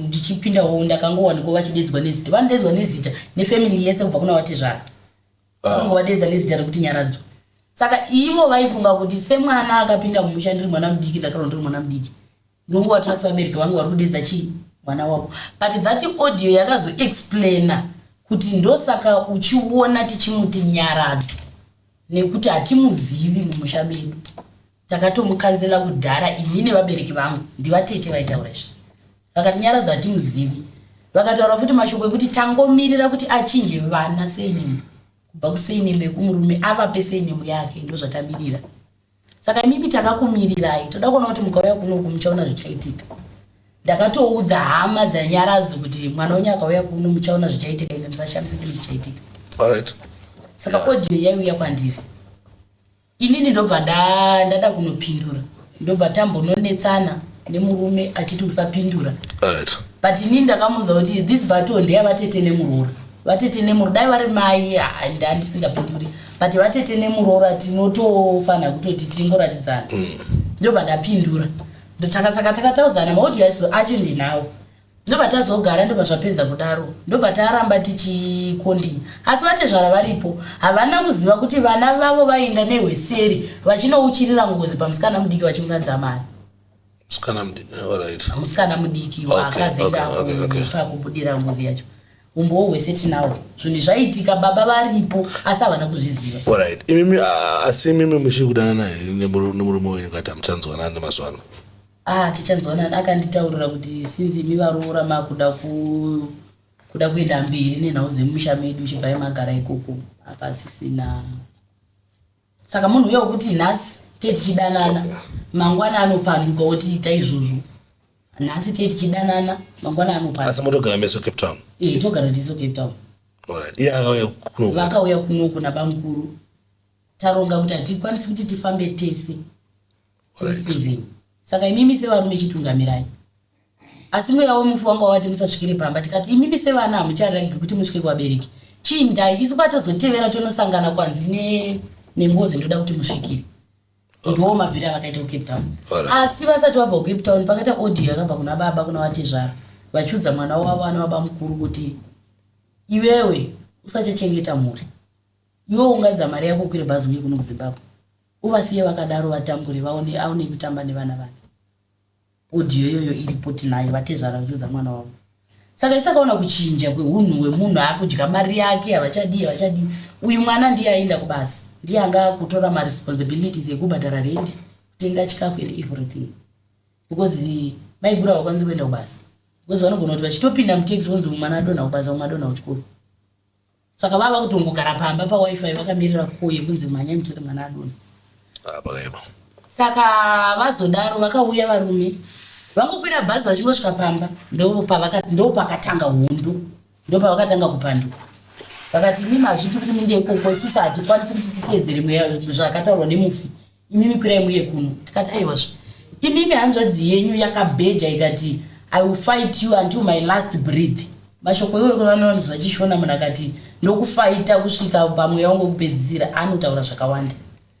ndichipindawo ndakangowanikwa vachidedzwa nezita. Vanodedzwa nezita nefamily yese kubva kuna vatezvara, vanongovadedza nezita rekuti Nyaradzo. Saka ivo vaifunga kuti semwana akapinda mumusha ndiri mwana mudiki, ndakarwa ndiri mwana mudiki, ndongovatora sevabereki vangu vari kudedza chii mwana wavo. But that audio yakazoexplaina kuti ndosaka uchiona tichimuti Nyaradzo. Nekuti hatimuzivi mumusha medu. Takatomukanzela kudhara ini nevabereki vangu ndivatete vaitaura izvi. Vakati Nyaradzo hatimuzivi. Vakataura futi mashoko ekuti tangomirira kuti achinje vana surname kubva kusurname yekumurume avape surname yake ndozvatamirira. Saka imimi takakumirirai toda kuona kuti mukauya kunoku muchaona zvichaitika. Ndakatoudza hama dzaNyaradzo kuti mwana wenyu akauya kuno muchaona zvichaitika imi musashamisike nezvichaitika. Alright. Saka yeah. Audio yaiuya kwandiri. Inini ndobva ndada kunopindura. Ndobva tambononetsana nemurume achiti usapindura. Alright. But inini ndakamuudza kuti this battle ndeyavatete nemuroora. Vatete nemuroora dai vari mai ndandisingapinduri. But vatete nemuroora tinotofanira kutoti tingoratidzana. Ndobva ndapindura. Saka saka takataudzana maaudio acho acho ndinawo. Ndobva tazogara ndobva zvapedza kudaro ndobva taramba tichikondinya asi vatezvara varipo havana kuziva kuti vana vavo vaenda nehweseri vachinouchirira ngozi pamusikana mudiki vachiunganidza mari. Musikana mudiki alright. Musikana mudiki wakazoenda okay, okay, okay. pakubudira ngozi yacho. Umbowo hwese tinawo. Zvinhu zvaitika baba varipo asi havana kuzviziva. Alright. Imimi asi imimi muchiri kudanana here nemurume wenyu kati hamuchanzwanani nemazuva ano? Ah tichanzwanana akanditaurira kuti since imi varoora makuda ku kuda kuenda mberi nenhau dzemumusha medu chibvai magara ikoko hapasisina. Saka munhu uya wekuti nhasi tee tichidanana okay. Mangwana anopanduka wotiita izvozvo nhasi tee tichidanana mangwana anopanduka. Asi motogara mese Cape Town? Eh, togara tiso Cape Town. Alright. Iye akauya kunoku. Vakauya kunoku nabamukuru. Taronga kuti hatikwanisi kuti tifambe tese. Tiri seven. Saka imimi sevarume chitungamirai. Asi mweya wemufi wanga wati musasvikire pamba tikati imimi sevana hamucharegi kuti musvike kuvabereki. Chiindai isu patozotevera tonosangana kwanzi ne nengozi ndoda kuti musvikire. Ndiwo mabvire avakaita kuCape Town. Asi vasati vabva kuCape Town pakaita audio yakabva kuna baba kuna vatezvara vachiudza mwana wavo anova bamukuru kuti iwewe usachachengeta mhuri. Iwe unganidza mari yako ukwire bhazi uye kuno kuZimbabwe. Uvasiye vakadaro vatambure vaone aone kutamba nevana vake. Audio iyoyo iripo tinayo vatezvara vachiudza mwana wavo. Saka isu takaona kuchinja kwehunhu hwemunhu akudya mari yake havachadii havachadii. Uyu mwana ndiye aienda kubasa ndiye anga akutora maresponsibilities ekubhadhara rent kutenga chikafu and everything because maiguru havakwanisi kuenda kubasa because vanogona kuti vachitopinda mutaxi vonzi mwana adonha kubasa mumwe adonha kuchikoro. Saka vava kutongogara pamba pawifi vakamirira call yekunzi mhanyai mutore mwana adonha. Ah, pakaipa. Saka vazodaro vakauya varume vangokwira bhazi vachingosvika pamba ndopakatanga hondo ndopavakatanga kupanduka vakati imimi hazviiti kuti muinde ikoko isusu hatikwanisi kuti titeedzere mweya zvakataurwa nemufi Imimi kwirai muye kuno. Tikati aiwazve. Imimi hanzvadzi yenyu yakabheja ikati I will fight you until my last breath. Mashoko iwoyo kune vanonzwa chishona munhu akati ndokufaita kusvika pamweya wangu wekupedzisira anotaura zvakawanda.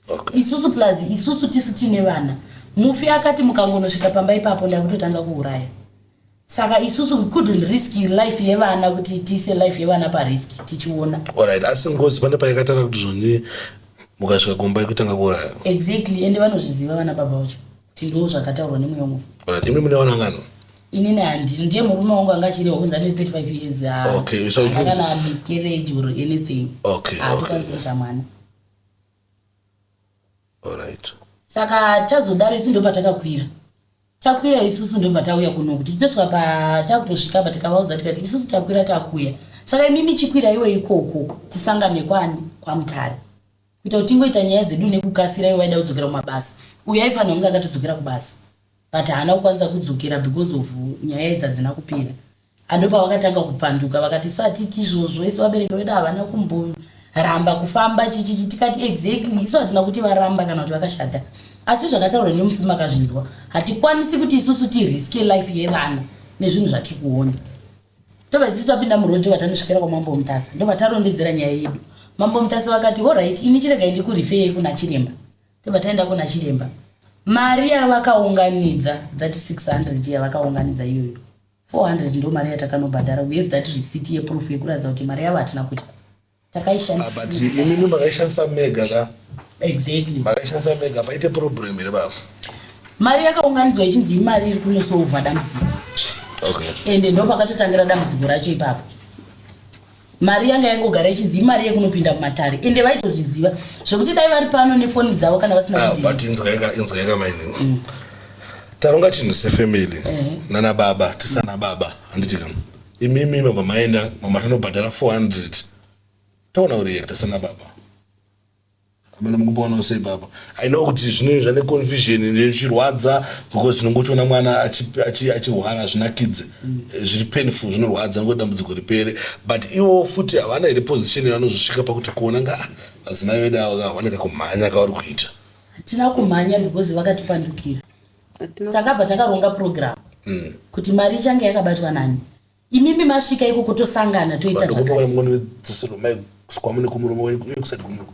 Okay. Isusu plus isusu tisu tine vana. Mufi akati mukangonosvika pamba ipapo ndakutotanga kuuraya. Saka isusu we couldn't risk life yevana kuti tiise life yevana parisk tichiona. Alright, asi ngozi pane paikatara kuti zvoni mukasvika kumba ikutanga kuuraya. Exactly, ende vanozviziva vana baba vacho kuti ndo zvakataurwa nemweya wemufi. Alright, imi mune vana ngani? Inini handini, ndiye murume wangu anga achirehwa kunzi ane 35 years. Ah, okay, so haana kana miscarriage or anything. Okay, Haatokwanisi okay. kuita mwana. Alright. Saka tazodaro isu ndopatakakwira. Takwira isusu ndobva tauya kunoku tichitosvika pa takutosvika apa tikavaudza tikati isusu takwira takuya saka imimi chikwira iwe ikoko tisangane kwani kwamutare kuita kuti tingoita nyaya dzedu nekukasira ivo vaida kudzokera kumabasa uyu aifanira kunge akatodzokera kubasa but haana kukwanisa kudzokera because of nyaya idzi hadzina kupera Andopavakatanga kupanduka vakati isu hatiti izvozvo isu vabereki vedu havana kumboramba kufamba chichichi tikati exactly isu hatina kuti varamba kana kuti vakashata asi zvakataurwa nemufi makazvinzwa hatikwanisi kuti isusu tiriske life yevana nezvinhu zvatiri kuona tobva isusu tapinda muroad tobva tanosvikira kwamambo Mutasa ndobva tarondedzera nyaya yedu mambo Mutasa vakati horait ini chiregai ndikurifeyei kuna chiremba Tobva taenda kuna chiremba. Mari yavakaunganidza that 600 yavakaunganidza iyoyo 400 ndo mari yatakanobhadhara. We have that receipt yeproof yekuratidza kuti mari yavo hatina kudya. Takaishandisa. Ah, but imimi makaishandisa mega ka? Exactly. Makaishandisa mega paite problem here baba? Mari yakaunganidzwa ichinzi imari iri kunosolva dambudziko. Okay. Ende ndo pakatotangira dambudziko racho ipapo. Mari yanga yangogara ichinzi imari yekunopinda mumatare, ende vaitozviziva zvekuti dai vari pano nefoni dzavo kana vasina Ah, kudii. but inzwaika, inzwaika mainini. Taronga chinhu sefamily nana baba, tisana baba, handiti kam? Imimi mabva maenda, mama tanobhadhara 400, taona kureacta sana baba. Amene mukubonawo sei baba? I know kuti zvino zvane confusion nezvirwadza, because tinongochiona mwana achirwara, hazvinakidze. Zviri painful, zvinorwadza ngokuti dambudziko ripere, but ivo futi havana here position yavanozosvika pakuti kuona nga, "Ah, madzimai vedu ava kavaneka kumhanya kavari kuita"? Hatina kumhanya because vakatipandukira. Hatina. Takabva takaronga program kuti mari ichange yakabatwa nani, imimi masvika ikoko tosangana toita Ndokupokana. zvakati. Mungondidzosero mai kwamune kumurume uye kusati kumurume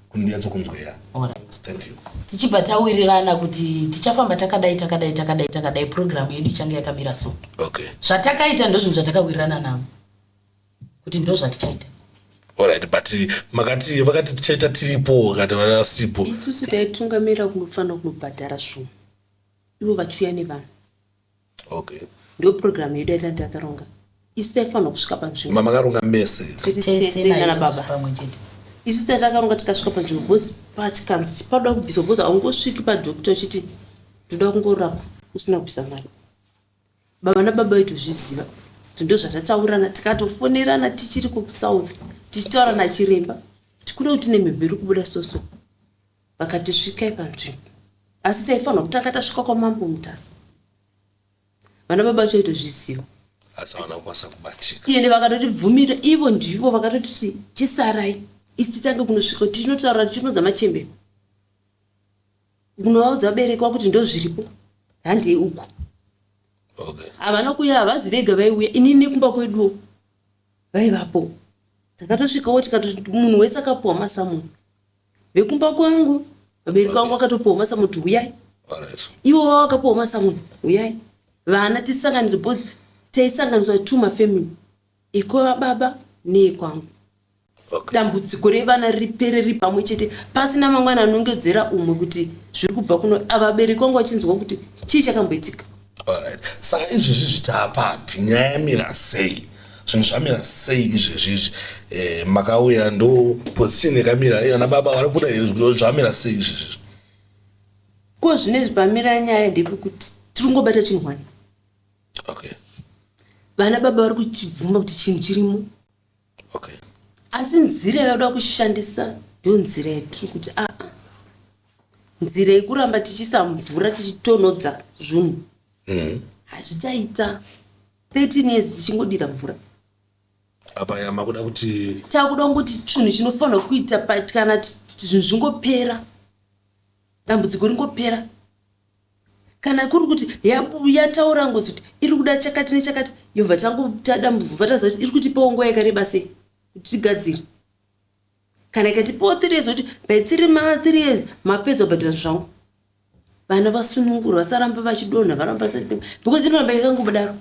kundiyatsokunzweya. Alright. Thank you. Tichibva tawirirana kuti tichafamba takadai, takadai, takadai, takadai, programu yedu ichange yakamira so. Zvatakaita ndo zvinhu zvatakawirirana navo kuti ndo zvatichaita. Alright, but makati vakati tichaita tiripo kana vasipo? Isusu taitungamira kunofanira kunobhadhara zvinhu, ivo vachiuya nevanhu. Ndo programu yedu yaitanga takaronga. Isu taifanira kusvika panzvimbo. Mamakaronga mese? Tiri tese tese nana nayo baba. Pamwe chete. Isu tatakaronga, tikasvika panzvimbo because pachikanzi padoda kubviswa, because haungosviki padhokita uchiti ndoda kungorapwa usina kubvisa mari. Baba nababa vaitozviziva kuti ndo zvatataurirana, tikatofonerana tichiri kusouth, tichitaura nachiremba kuti kuno kuti nemhebhe iri kubuda soso. Vakati svikai panzvimbo, asi taifanira kutanga tasvika kwamambo Mutasa. Vana baba vacho vaitozviziva. Asi havana kukwanisa kubatika. Ende vakatotibvumira, ivo ndivo vakatotiti chisarai, isi titange kunosvika tichinotaura, tichinoudza machembere, kunovaudza vabereki vakuti ndo zviripo, handei uko. Havana kuuya, havazi vega vaiuya, inini nekumba kweduwo vaivapo. Takatosvikawo, tikatoti munhu wese akapuhwa masamuni, vekumba kwangu, vabereki vangu vakatopuhwa masamuni kuti uyai. Ivo vakapuhwa masamuni, uyai vana tisanganiswe, because taisanganiswa two mafamily, ekwababa neekwangu. Dambudziko revana ripere riri pamwe chete, pasina mangwana anongedzera umwe kuti zviri kubva kuno. Avabereki vangu vachinzwa kuti chii chakamboitika. Alright, saka izvezvi zvitaapapi? Nyaya yamira sei? Zvinhu zvamira sei izvezvi izvi? Makauya, ndo position yakamira. Vana baba vari kuda here? Zvamira sei izvezvi? Ko zvinezvi pamira nyaya ndepekuti tiri kungobata chinhu one. Vana baba vari kuchibvuma kuti chinhu chirimo, asi nzira yavada kushandisa ndo nzira yatiri kuti aa, nzira yekuramba tichiisa mvura tichitonhodza zvinhu hazvichaita. 13 years tichingodira mvura. Apa yama kuda kuti Takuda kungoti chinhu chinofanirwa kuita kana zvinhu zvingopera, dambudziko ringopera. Kana kuri kuti yataura ngozi kuti iri kuda chakati nechakati, yobva tadambubva taziva kuti iri kutipawo nguva yakareba sei kuti tigadzire. Kana ikatipawo 3 years, kuti by 3 years mapedza kubhadhara zvangu, vana vasunungurwa, vasaramba vachidonha, varamba vasati, because inoramba yakangobudaro.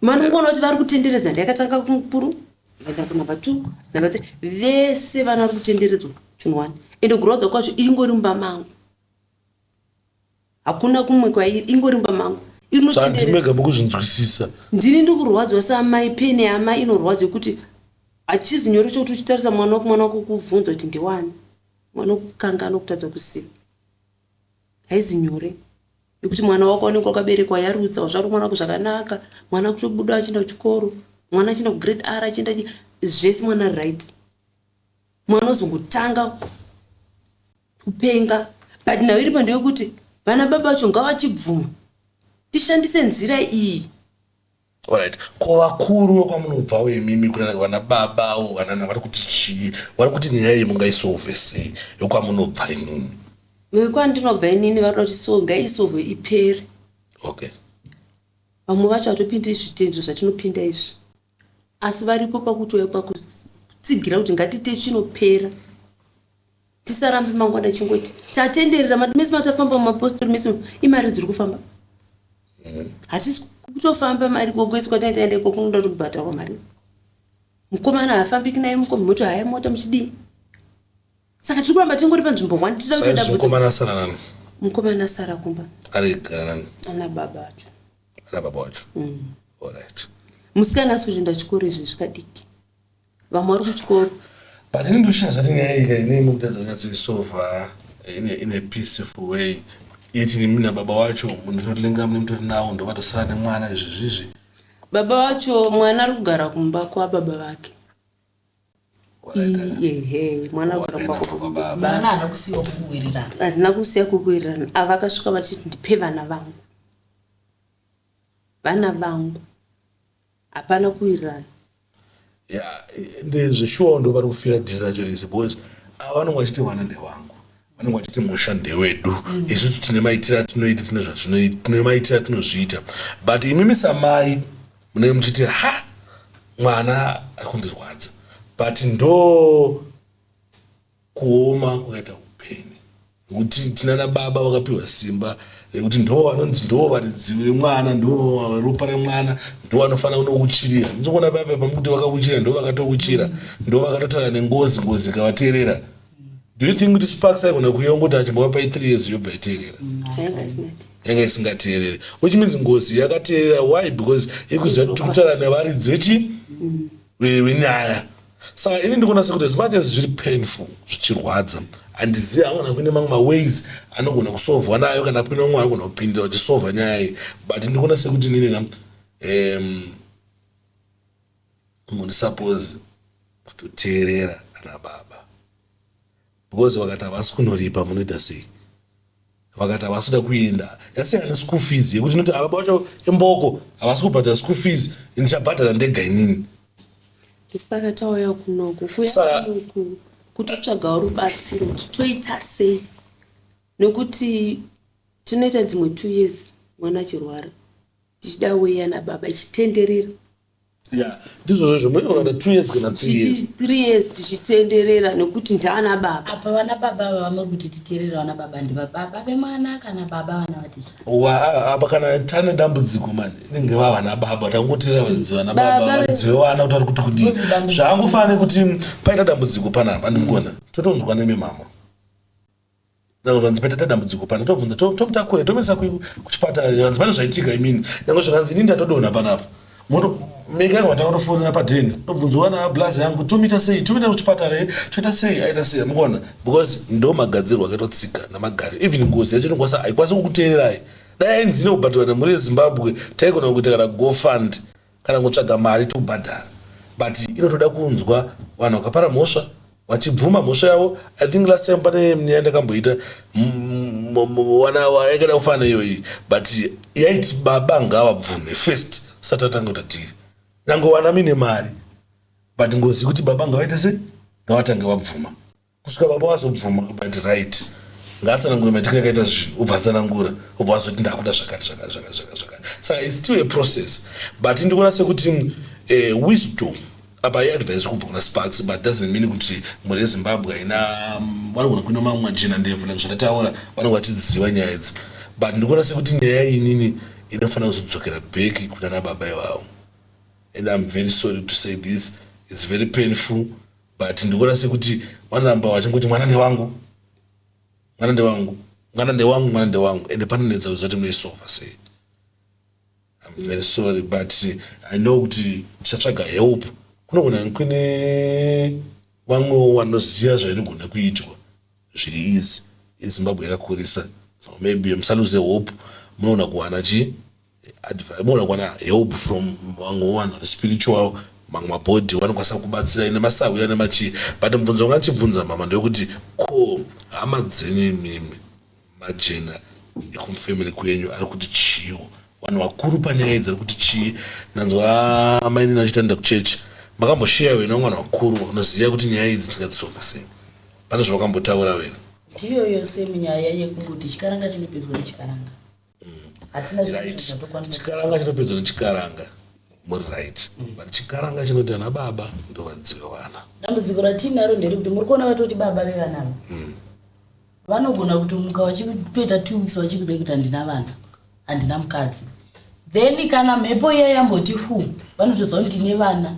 Manongoona kuti vari kutenderedza, ndayakatanga kumukuru, ikaenda kunumber 2, number 3, vese vana vari kutenderedzwa chinhu one. Ende kurwadza kwacho, ingori mumba mangu, hakuna kumwe kwairi, ingori mumba mangu. Inotenderedza. Zvandimega mukuzvinzwisisa. Ndini ndikurwadzwa samai, pain yamai inorwadza yekuti hachizi nyore chokuti uchitarisa mwana wako, mwana wako kuvhunza kuti ndiwani, mwana wokukangana, kutadza kuziva. Haizi nyore yekuti mwana wako anenge wakaberekwa, yarutsa, wazvara mwana wako zvakanaka, mwana kutobuda achienda kuchikoro, mwana achienda kugrade R, achienda zvese, mwana right, mwana ozongotanga kupenga. But nhau iripo ndeyekuti vana baba vacho ngavachibvuma tishandise nzira iyi. Alright, ko vakuru vekwamunobvawo imimi, kuna vana babawo, vanana, vari kuti chii? Vari kuti nyaya iyi mungaisolve sei yekwamunobva imimi? Vekwandinobva inini varikuda kuti so ngaisolve ipere. Vamwe vacho hatopindi zvitendero zvatinopinda izvi, asi varipo pakutouya pakutsigira kuti ngatite chinopera, tisarambe mangwana chingoti tatenderera mese matafamba mumapostori mese, imari dziri kufamba, hatisi kutofamba mari kokwese kwataitaenda iko kunoda kutobhadharwa mari. Mukomana haafambiki naye mukombi, moti haya mota muchidii? Saka tiri kuramba tingori panzvimbo one, tichida kutoenda Saizvi mukomana asara nani? Mukomana asara kumba. Ari kugara nani? Ana baba acho. Ana baba wacho. Alright. Musikana asi kutoenda chikoro izvi zvikadiki. Vamwe vari kuchikoro. But ini ndikushaya zvati nyaya iyi ine mukutadza kunyatsoisova in a peaceful way. Iti nemi nababa wacho munotolinga munotori nawo, ndovatosara nemwana izvi zvizvi. Baba vacho, mwana ari kugara kumba kwababa vake. Ehe, mwana ari kugara kumba kwababa. Mwana haana kusiyiwa kukuwirirana. Handina kusiya kukuwirirana. Ava vakasvika vachiti, "Ndipe vana vangu, vana vangu." Hapana kuwirirana. Ya, ndezveshuwa, ndo vari kufira dhiri racho rese, because ava vanonge vachiti vana ndevangu, vanenge vachiti musha ndewedu, isusu tine maitiro atinoita, tine zvatinoita, tine maitiro atinozviita. But imimi samai munenge muchiti, "Ha, mwana ari kundirwadza." But ndo kuoma kwakaita upenyu, nekuti tinana baba vakapiwa simba rekuti ndo vanonzi ndo varidzi vemwana, ndo ropa remwana, ndo vanofanira kunouchirira. Ndinokuona papa pamukuti vakauchira, ndo vakatouchira, ndo vakatotaura nengozi, ngozi ikavateerera. Do you think kuti Sparks aigona kuyongoti achimbovapai 3 years yobva iteerera? Yanga isinati. Yanga isingateereri, which means ngozi yakateerera. Why? Because ikuziva kuti kutaura nevaridzi vechi venyaya. Saka ini ndikuona sekuti as much as zviri painful, zvichirwadza, handizivi angona kune mamwe maways anogona kusovhwa nayo, kana kune vamwe vanogona kupindira vachisovha nyaya iyi. But ndikuona sekuti inini ka muri suppose kutoteerera ana baba, because vakati havasi kunoripa, munoita sei? Vakati havasi kuda kuenda, yasiyana neschool fees yekuti inoti ava vacho imboko, havasi kubhadhara school fees, ndichabhadhara ndega inini. Saka tauya kunoku, kuya kunoku kutotsvagawo rubatsiro kuti toita sei, nekuti tinoita dzimwe 2 years mwana achirwara, tichida weya nababa ichitenderera. Ya, ndizvozvo, munoona 2 years kana 3 years. 3 years tichitenderera nekuti ndaana baba. Apa vana baba ava vamuri kuti titeerere, vana baba ndivababa vemwana kana baba vana vatizva? Apa kana tane dambudziko mani, inenge vava baba, tangoteera varidzi vana baba, Baba varidzi vevana kuti vari kuti kudii. Ozi dambudziko. Zvaangofanira kuti paita dambudziko panapa, andikuona totonzwa nemi mama nyange zvanzi paita dambudziko pana, tobvunza, tomutakure, tomuendesa kuchipatara, vanzi pane zvaitika. Imini nyange zvakanzi inini ndatodonha panapa, meka yangu vatanga kutofonera padheni, tobvunzwa nablazi yangu, tomuita sei? Tomuenda kuchipatara here? Toita sei? Aita sei? Mukuona, because ndo magadzirwo akaitotsika namagari. Even ngozi yacho inokwanisa, haikwanisi kukuteererai. Dai ainzi inobhadharwa nemhuri yeZimbabwe, taigona kuita kana GoFund kana kutsvaga mari tobhadhara, but inotoda kunzwa vanhu vakapara mhosva vachibvuma mhosva yavo. I think last time pane nyaya ndakamboita wana yakada kufanana iyoyi, but yaiti baba ngavabvume first sati atanga kuita dhiri. Nyange wana mine mari, but ngozi kuti baba ngavaite sei? Ngavatange vabvuma. Kusvika baba vazobvuma, but right, ngaatsanangure maitikiro akaita zvinhu, ubva atsanangura, ubva wazoti ndakuda zvakati zvakati zvakati zvakati zvakati. Saka its still a process, but ndikuona sekuti wisdom apa iadvice kubva kuna Sparks, but doesn't mean kuti mhuri yeZimbabwe haina, vanogona kuina mamwe majena ndebvu, like zvandataura, vanenge vachidziziva nyaya idzi. But ndikuona sekuti nyaya inini inofanira kuzodzokera back kuna nababa ivavo, and I'm very sorry to say this, it's very painful, but ndikuona sekuti vanoramba vachingoti mwana ndewangu, mwana ndewangu, mwana ndewangu, mwana ndewangu, ende panonetsa kuziva kuti munoisova sei. I'm very sorry, but I know kuti tichatsvaga help. Kunogona kune vamwewo vanoziva zvainogona kuitwa zviri easy. IZimbabwe yakakurisa, so maybe musalose hope, munoona kuwana chi munoona kuwana help from vamwewo vanhu vari spiritual, mamwe mabhodhi vanokwanisa kubatsira nemasahwira nemachii. But mubvunzo wanga ndichibvunza mama ndewekuti, ko hama dzenyu imimi, majena ekumufamily kwenyu ari kuti chiwo? Vanhu vakuru panyaya idzi ari kuti chii? Ndanzwa mainini vachitoenda kuchechi. Makambosheya wena vamwe vanhu vakuru vanoziva kuti nyaya idzi tingadzisova sei? Pane zvavakambotaura wena? Ndiyo yose munyaya yekungoti chikaranga chinopedzwa nechikaranga, hatina zvimwe zvatokwanisa. Chikaranga chinopedzwa nechikaranga, muri right, but chikaranga chinoti ana baba ndo varidzi vevana. Dambudziko ratinaro nderekuti muri kuona vatoti baba vevana ava vanogona kutomuka vachitoita 2 weeks vachikudzai kuti handina vana, handina mukadzi. Then kana mhepo iya yamboti fu, vanotoziva kuti ndine vana,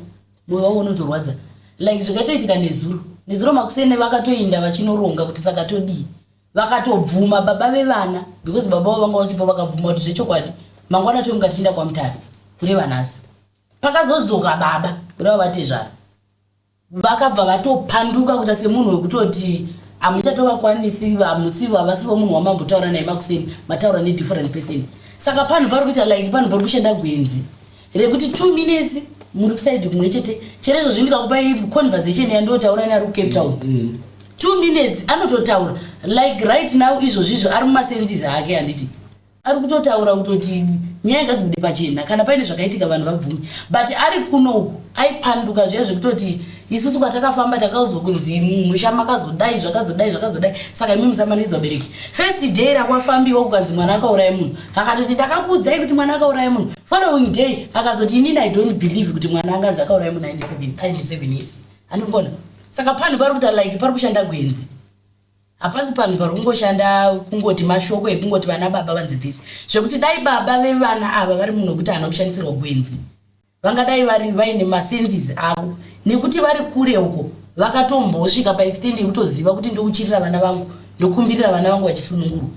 mwoyo wavo unotorwadza. Like zvakatoitika nezuro, nezuro makusene vakatoinda vachinoronga kuti saka todii. Vakatobvuma baba vevana, because baba vavo vanga vasipo. Vakabvuma kuti zvechokwadi mangwana tomuka tichienda kwaMutare, kureva nhasi. Pakazodzoka baba, kureva vatezvara. Vakabva vatopanduka kuita semunhu wekutoti hamuchatovakwanisi, hamusivo, havasivo munhu wamambotaura naye makuseni, mataura nedifferent person. Saka panhu pari kuita like panhu pari kushanda gwenzi rekuti 2 minutes muri kuside kumwe chete. Chero izvozvi ndikakupai conversation yandotaura neari kuCape Town, 2 minutes anototaura. Like right now izvozvizvo ari mumasenses ake, handiti? Ari kutotaura kutoti nyaya ngadzibude pachena, kana paine zvakaitika vanhu vabvume. But ari kunoku aipanduka zviya zvekutoti isusu kwatakafamba takaudzwa kunzi musha makazodai, zvakazodai, zvakazodai, saka imi musamanidza vabereki. First day rakwafambiwa kukanzi mwana akauraya munhu, akatoti ndakakuudzai kuti mwana akauraya munhu. Following day akazoti inini I don't believe kuti mwana anganzi akauraya munhu aine 7 years. Handikubona. Saka panhu pari kuita like pari kushanda gwenzi, hapasi panhu pari kungoshanda kungoti mashoko ekungoti vana baba vanzi this. Zvekuti dai baba vevana ava vari munhu wekuti haana kushandisirwa gwenzi, vangadai vari vaine masenses avo, nekuti vari kure uko vakatombosvika paextent yekutoziva kuti ndouchirira vana vangu, ndokumbirira vana vangu vachisunungurwa.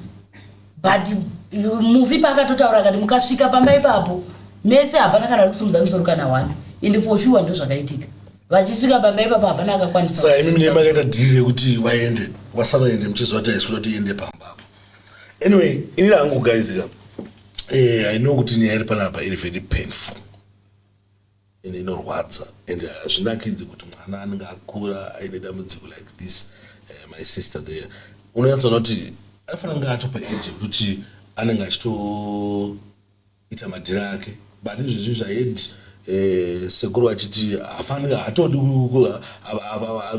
But mufi paakatotaura akati mukasvika pamba ipapo mese hapana kana ari kusumudza musoro kana one, and for sure ndo zvakaitika. Vachisvika pamba ipapo hapana akakwanisa. Saka imi mune makaita deal yekuti vaende vasavaende, muchiziva kuti haisi kuda kuti iende pamba apo. Anyway, inini hangu guys, I know kuti nyaya iri panapa iri very painful and inorwadza and hazvinakidzi kuti mwana anenge akura aine dambudziko like this. My sister there, unonyatsoona kuti anofanira kunge atopa age yekuti anenge achitoita madhira ake, but izvezvi zvaed sekuru vachiti hafaniri, hatodi, zvinhu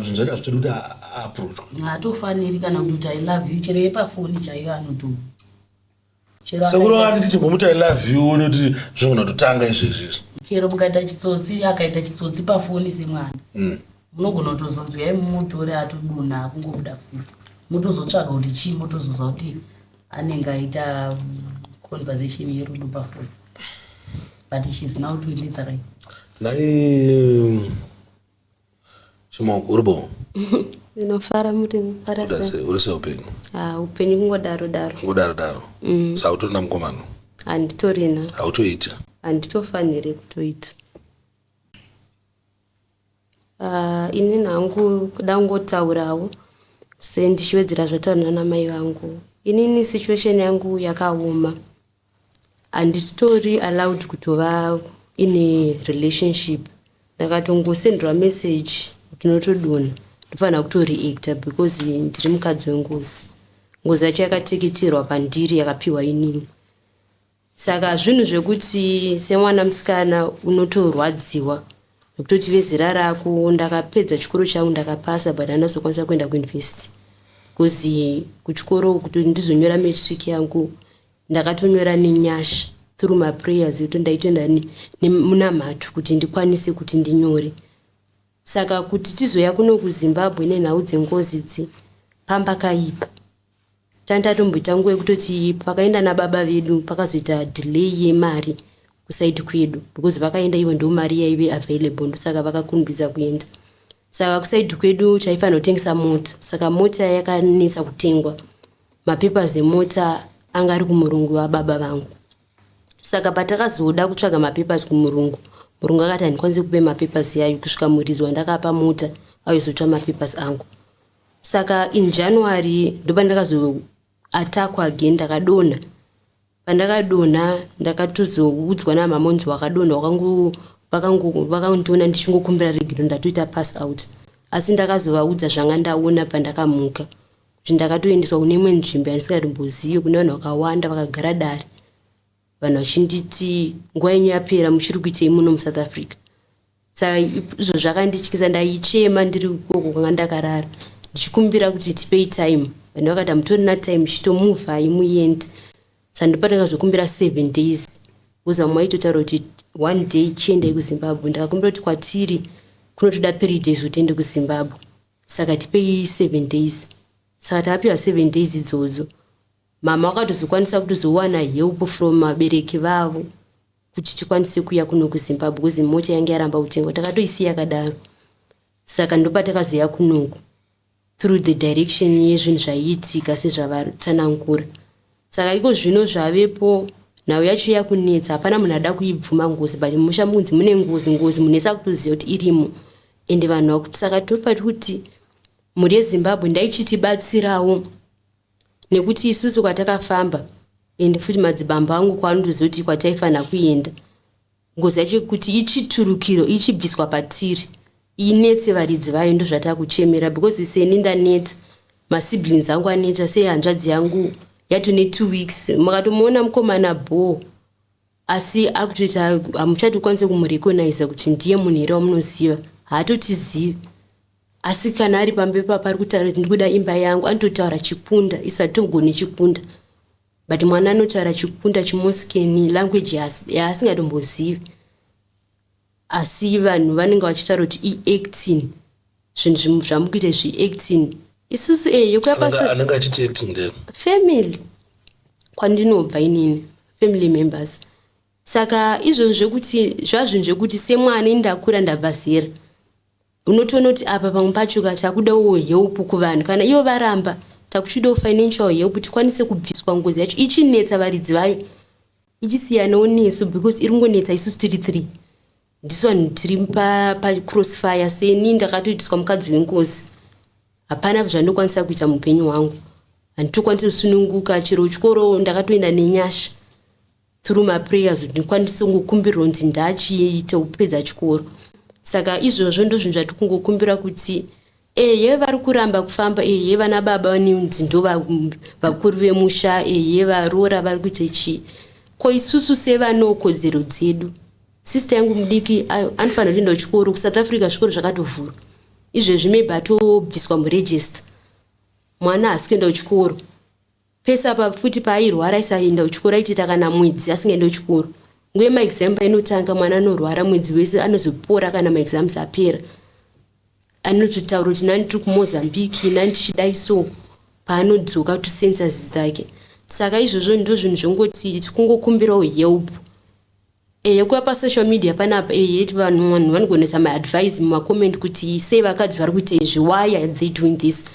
zvacho hazvitodi kuti aapproachwe. Haatofaniri kana kutoti "I love you", chero yepafoni chaiyo anoto chero Sekuru vakati tichimbomuti "I love you" nekuti zvinogona kutotanga izvezvi izvi. Chero mukaita chitsotsi, akaita chitsotsi pafoni semwana, munogona kutozonzwa mumutore atodonha, akungobuda futi, motozotsvaga kuti chii, motozoziva kuti anenge aita conversation yerudo pafoni. But she's now 23. Nai Chimoko, uribo? Ndinofara, muti ndinofara sei? Uri sei upenyu? Ah, upenyu kungodaro daro. Kudaro daro. Saka utorina mukomana? Handitorina. Hautoiti? Handitofaniri kutoita. Ah, ini hangu kuda kungotaurawo sendichiwedzera zvataurwa namai vangu. Inini situation yangu yakaoma, handisitori allowed kutova ine relationship. Ndakatongosenderwa message ndinotodonha, ndofanira kutoreacta because ndiri mukadzi wengozi. Ngozi yacho yakateketerwa pandiri, yakapiwa inini. Saka zvinhu zvekuti semwana musikana unotorwadziwa nekutoti vezera rako. Ndakapedza chikoro changu, ndakapasa, but handazokwanisa kuenda kuuniversity because kuchikoro kuti ndizonyora matric yangu ndakatonyora nenyasha through maprayers ekuti ndaitoenda nemunamato kuti ndikwanise kuti ndinyore. Saka kuti tizoya kuno kuZimbabwe nenhau dzengozi idzi, pamba kaipa. Tandatomboita nguva yekutoti pakaenda nababa vedu pakazoita delay yemari kuside kwedu because vakaenda ivo ndo mari yaive available, ndosaka vakakurumidza kuenda. Saka kuside kwedu taifanira kutengesa mota, saka mota yakanetsa kutengwa. Mapapers emota anga ari kumurungu wababa vangu. Saka patakazoda kutsvaga mapapers kumurungu, murungu akati handikwanisi kupe mapapers yayo kusvika muridzi wandakapa mota aizotora mapapers angu. Saka in January ndopandakazoattackwa again, ndakadonha. Pandakadonha ndakatozoudzwa namama unzi wakadonha, vakandiona ndichingokumbira regiro, ndatoita pass out. Asi ndakazovaudza zvanga ndaona pandakamuka, kuti ndakatoendeswa kune imwe nzvimbo yandisingatombozivi, kune vanhu vakawanda vakagara dare, vanhu vachinditi nguva yenyu yapera, muchiri kuitei muno muSouth Africa? Saka izvo zvakandityisa. Ndaichema ndiri ikoko kwanga ndakarara ndichikumbira kuti tipei time. Vanhu vakati hamutorina time, chitomuvhai muende. Saka ndopandakazokumbira 7 days because vamwe vaitotaura kuti one day chiendai kuZimbabwe. Ndakakumbira kuti kwatiri kunotoda 3 days kuti tiende kuZimbabwe, saka tipei 7 days. Saka takapiwa 7 days idzodzo. Mama vakatozokwanisa kutozowana help from vabereki vavo kuti tikwanise kuuya kuno kuZimbabwe because mota yange yaramba kutengwa, takatoisiya yakadaro. Saka ndopatakazoya kunoku through the direction yezvinhu zvaiitika sezvavatsanangura. Saka iko zvino zvavepo, nhau yacho yakunetsa. Hapana munhu ada kuibvuma ngozi, but musha munzi mune ngozi. Ngozi munhu ese akutoziva kuti irimo. Ende vanhu vakuti saka topati kuti mhuri yeZimbabwe ndaichitibatsirawo, nekuti isusu kwatakafamba, ende futi madzibambo angu kwaanotoziva kuti kwataifanira kuenda, ngozi yacho kuti ichiturukiro ichibviswa patiri, inetse varidzi vayo. Ndo zvatakuchemera, because seni ndaneta, masiblings angu aneta. Sei hanzvadzi yangu yatone 2 weeks, makatomuona mukomana bho, asi akutoita hamuchatokwanisi kumurecogniza kuti ndiye munhu here wamunoziva. Haatotizivi, asi kana ari pamberi papa ari kutaura kuti ndikuda imba yangu, anototaura Chikunda. Isu hatitogoni Chikunda, but mwana anotaura Chikunda, chiMoskeni language yaasingatombozivi, asi vanhu vanenge vachitaura kuti iacting, zvinhu zvamukuita zviacting. Isusu yekuya Anenge achiti acting ndee? Family kwandinobva inini, family members. Saka izvozvo zvekuti zvazvinhu zvekuti semwana indakura, ndabva zera, unotoona kuti apa pamwe pacho ka takudawo help kuvanhu. Kana ivo varamba, takuchidawo financial help tikwanise kubviswa ngozi yacho ichinetsa varidzi vayo, ichisiyanawo nesu, because iri kungonetsa isusu tiri three. Ndisu vanhu tiri pacrossfire. Seni ndakatoitiswa mukadzi wengozi, hapana zvandokwanisa kuita muupenyu hwangu, handitokwanisi kusununguka. Chero chikoro ndakatoenda nenyasha through maprayers, kuti ndikwanise kungokumbirwa kunzi ndachiita kupedza chikoro. Saka izvozvo ndo zvinhu zvati kungokumbira kuti eye vari kuramba kufamba, eye vana baba vanonzi ndo vakuru vemusha, eye varoora vari kuita chii. Ko isusu sevanawo kodzero dzedu? Sister yangu mudiki anofanira kuenda kuchikoro kuSouth Africa, zvikoro zvakatovhurwa izvezvi, maybe atobviswa muregister. Mwana haasi kuenda kuchikoro. Pese apa futi paairwara aisaenda kuchikoro, aitoita kana mwedzi asingaendi kuchikoro. Nguva yemaexam painotanga, mwana anorwara mwedzi wese, anozopora kana maexams apera. Anototaura kuti nani tiri kuMozambique, nani tichidai. So paanodzoka to senses dzake. Saka izvozvo ndo zvinhu zvongoti tikungokumbirawo help eye kuva pasocial media panapa. Eye vanhu vanogonesa maadvice mumacomment kuti sei vakadzi vari kuita izvi, why are they doing this,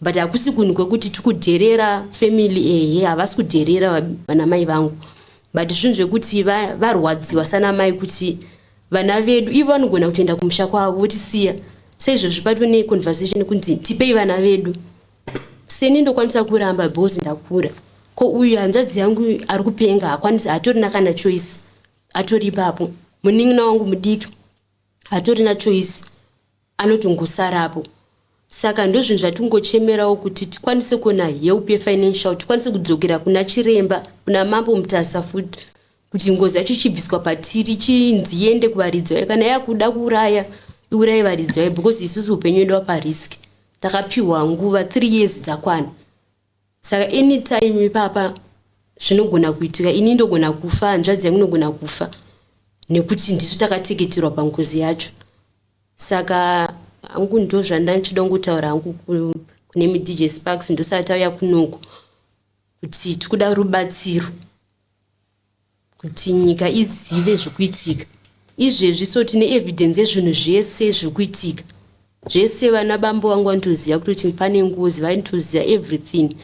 but hakusi kunhu kwekuti tikudherera family. Ehe, havasi kudherera vana mai vangu, but zvinhu zvekuti varwadziwa sana mai kuti vana vedu ivo vanogona kutoenda kumusha kwavo votisiya. Saizvozvi pato neconversation kunzi tipei vana vedu. Seni ndokwanisa kuramba because ndakura. Ko uyu hanzvadzi yangu ari kupenga, hakwanisi, hatorina kana choice, atori ipapo. Munin'ina wangu mudiki hatorina choice, anotongosarapo. Saka ndozvinhu zvatingochemerawo kuti tikwanise kuona help yefinancial, tikwanise kudzokera kuna chiremba, kuna Mambo Mutasa futi, kuti ngozi yacho ichibviswa patiri, chinzi iende kuvaridzi vayo. Kana yakuda kuuraya, iuraye varidzi vayo, because isusu upenyu wedu waparisk. Takapiwa nguva 3 years dzakwana, saka anytime ipapa zvinogona kuitika. Ini ndogona kufa, hanzvadzi yangu inogona kufa, nekuti ndisu takateketerwa pangozi yacho. Saka hangu ndo zvandandichida kungotaura hangu kune muDJ Sparks. Ndosati tauya kunoku kuti tikuda rubatsiro kuti nyika izive zvekuitika izvezvi. So tine evidence yezvinhu zvese zvekuitika zvese. Vana bambo vangu vanotoziva kutoti pane ngozi, vanotoziva everything.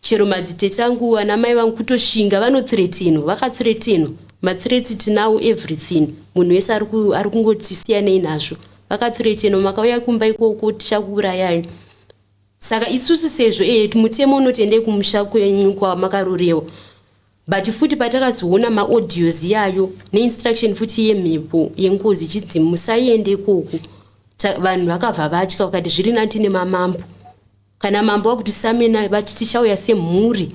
Chero madzitete angu, ana mai vangu kutoshinga, vanothreatenwa, vakathreatenwa. Mathreats tinawo, everything. Munhu wese ari kungoti siyanei nazvo. Vakathreatenwa, makauya kumba ikoko tichakuurayai. Saka isusu sezvo mutemo unoti endei kumusha kwenyu kwamakarorewa, but futi patakazoona maaudios yayo neinstruction futi yemhepo yengozi ichinzi musaende ikoko, vanhu vakabva vatya, vakati zviri nani tine mamambo. Kana mambo vakuti summona, vati tichauya semhuri.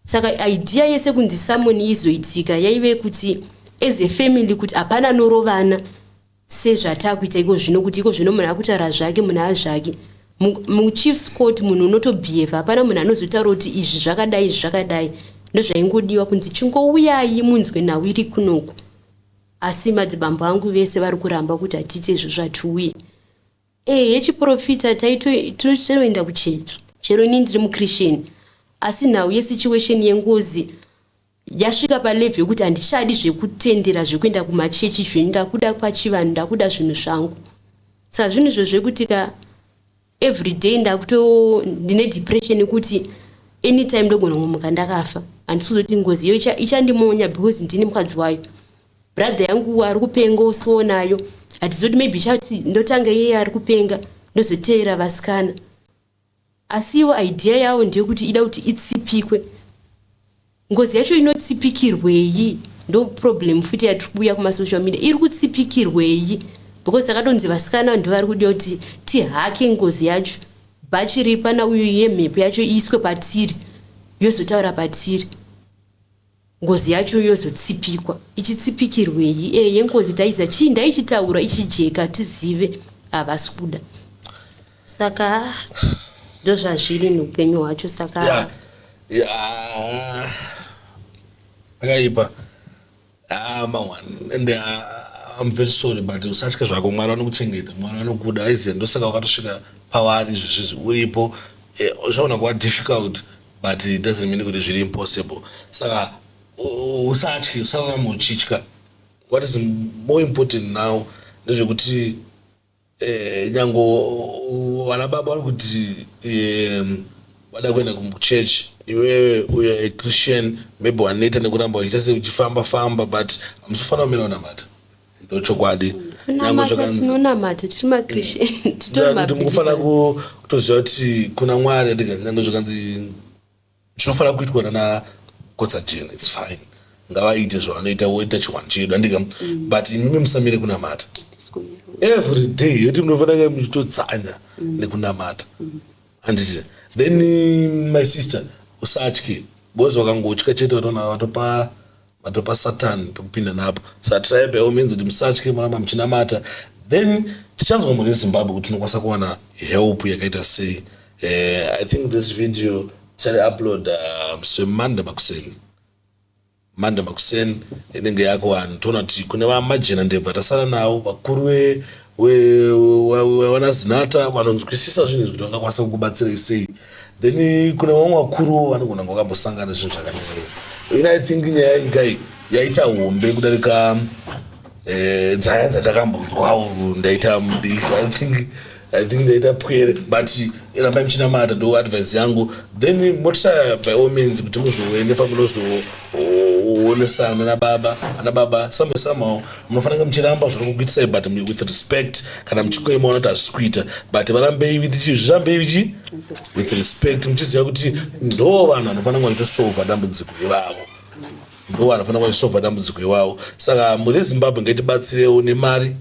Saka idea yese kunzi summon izoitika yaive kuti as a family, kuti hapana norovana sezvatakuita iko zvino, kuti iko zvino munhu akutaura zvake, munhu azvake. Muchiefs court munhu unotobehave, hapana munhu anozotaura kuti izvi zvakadai, izvi zvakadai. Ndozvaingodiwa kunzi chingouyai munzwe nhau iri kunoku. Asi madzibambo angu vese vari kuramba kuti hatiite izvozvo, hatiuye. Yechiprofita taitoenda kuchechi, chero ini ndiri muChristian, asi nhau yesituation yengozi yasvika palevel yekuti handichadi zvekutendera zvekuenda kumachechi zvenyu. Ndakuda pachivanhu, ndakuda zvinhu zvangu. Saka zvinhu izvo zvekuti ka everyday ndakuto ndine depression yekuti anytime ndogona kumuka ndakafa. Handisi kuzoti ngozi iyo ichandimonya because ndini mukadzi wayo. Brother yangu ari kupenga, usionayo. Hatizoti maybe chati ndotanga iyeye ari kupenga, ndozoteera vasikana. Asi ivo idea yavo ndeyekuti ida kuti itsipikwe ngozi yacho. Inotsipikirwei? Ndo problem futi yatiri kuuya kumasocial media. Iri kutsipikirwei? Because takatonzi vasikana ndo vari kudiwa kuti tihake ngozi yacho, bhachiri pana uyu yemhepo yacho iiswe patiri, yozotaura patiri, ngozi yacho yozotsipikwa. Ichitsipikirwei? Yengozi taiziva chii, ndaichitaura ichijeka tizive. Havasi kuda, saka ndozvazviri neupenyu hwacho saka. Ya, akaipa. Ah, maone, and I'm very sorry, but usatye zvako. Mwari vanokuchengeta, Mwari vanokuda. Aiziva, ndosaka wakatosvika pavari izvezvizvi uripo. Zvaona kuva difficult, but it doesn't mean kuti zviri impossible. Saka usatye, usararama uchitya. What is more important now ndezvekuti nyango vana baba vari kuti vada kuenda kuchechi, iwewe uyo a Christian, maybe wanoita nekuramba uchiita seuchifamba famba, but hamusofanira kumira kunamata. Ndochokwadi. Kunamata tinonamata, tiri maChristian, titori Kuti mukufanira mabelievers. Kutoziva kuti kuna Mwari. Nyange zvakanzi zvinofanira kuitwa nana Kotsajena, it's fine, ngavaite zvavanoita, voita chiwani chedu, andika? But imimi musamire kunamata. Every day yoti munofanira kunge muchitodzanya nekunamata, handiti? Then my sister, usatye, because wakangotya chete watoona vatopa Satani pekupinda napo. Saka try by all means kuti musatye, muramba muchinamata. Then tichanzwa mhuri yeZimbabwe kuti tinokwanisa kuwana help yakaita sei. I think this video tichari-upload seMonday makuseni. Monday makuseni inenge yakuvanhu. Toona kuti kune vamajena ndebvu atasara navo, vakuru vanazinata vanonzwisisa zvinhu izvi, kuti vangakwanisa kukubatsirai sei. Then kune vamwe vakuruwo vanogona kunge vakambosangana nezvinhu zvakadai. Ini I think nyaya iyi kai yaita hombe kudarika dzaya dzandakambonzwawo. Ndaita mudiki, I think ndaita pwere, but rambai muchinamata, ndo advice yangu. Then motisaya by all means kuti muzoende pamunozoonesana nababa. Ana baba somehow munofanira muchiramba zviri kukuitisai, but with respect. Kana muchikoimaona kuti hazvisi kuita, but varambei with chi, zvirambei chi with respect, muchiziva kuti ndo vanhu vanofanira kunge vachitosolva dambudziko ivavo, ndo vanofanira kusolva dambudziko ivavo. Saka mhuri yeZimbabwe ngaitibatsirewo nemari.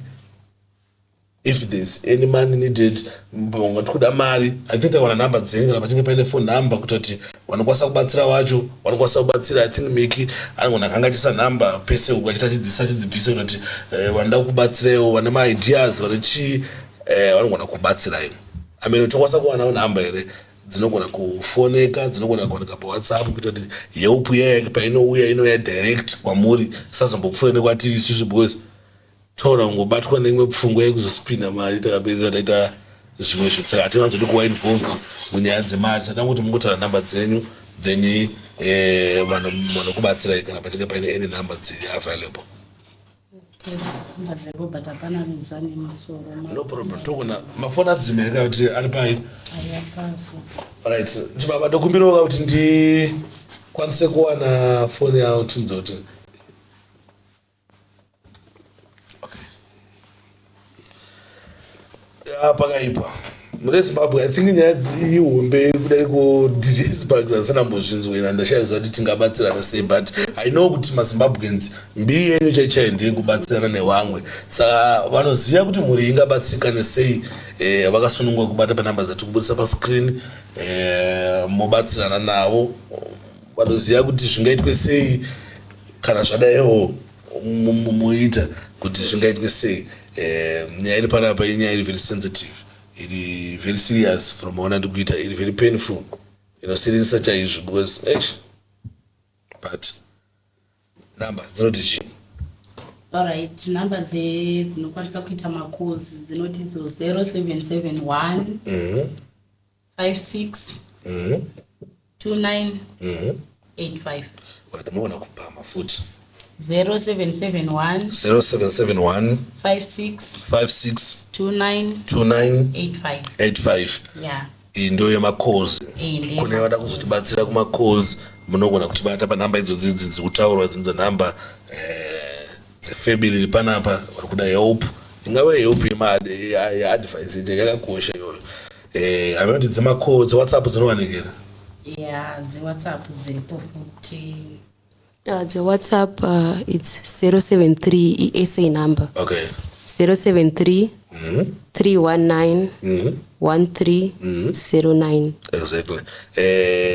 If there's any money needed, ungati kuda mari, I think takawana nhamba dzenyu, kana pachinge paine phone number, kuita kuti vanokwanisa kubatsira wacho vanokwanisa kubatsira. I think Miki anogona kanga achisa nhamba pese uku, achita achidzisa, achidzibvisa, kuita kuti vanoda kubatsirewo, vane maideas, vane chii, vanogona kubatsirai. I mean, tokwanisa kuwanawo nhamba here dzinogona kufoneka, dzinogona kuwanika paWhatsApp, kuita kuti help yaya painouya inouya direct kwamuri, sazombopfuura nekwatiri isusu? Because toona kungobatwa neimwe pfungwa yekuzospinda mari, takapedzisa taita zvimwe zvinhu. Saka hativanzodi kuva involved munyaya dzemari. Saka kuti mungotaura nhamba dzenyu, then vanhu vanokubatsirai kana pachinge paine any number dziri available. Nhamba dziripo, but hapana ruziva nemusoro. No problem. Togona mafoni adzima here kuti ari pai? Ayapasi. Right, chibaba, ndokumbirawo kuti ndikwanise kuwana foni yavo, tinzwe kuti okay. Ya, pakaipa mune Zimbabwe. I think nyaya ihombe kudai ko DJ Sparks asina mbozvinzwira. Ndashaya kuti tingabatsirana sei, but I know kuti maZimbabweans mbiri yenyu chaichai ndeyekubatsirana nevamwe. Saka vanoziva kuti mhuri ingabatsirikane sei, vakasununguka kubata panhamba dzatiri kubudisa pascreen, mobatsirana navo. Vanoziva kuti zvingaitwe sei kana zvadaiwo, moita kuti zvingaitwe sei. Nyaya iri panapa inyaya iri very sensitive, iri very serious. From maona ndiri kuita, iri very painful, inosiririsa chaizvo, because eish. But namba dzinoti chii? Alright, nhamba dzinokwanisa kuita macalls dzinoti idzo 0771 56 29 85. Right, munoona kupama futi. 0771 0771 56 56 29 29 85. 85. Yeah. Iyi ndo yemacalls. Iyi ndeye Kune vada macalls. Kuzotibatsira kumacalls, munogona kutibata panhamba idzodzi idzi dzikutaurwa, dzindzo nhamba dzefamily iri panapa. Vari kuda help. Ingave help yeadvice yakakosha iyoyo. Hameno kuti dzemacall, dzeWhatsApp dzinowanikira? Ya, dzeWhatsApp dziripo futi. The WhatsApp, it's 073, iSA number. 073 319 1309. Exactly.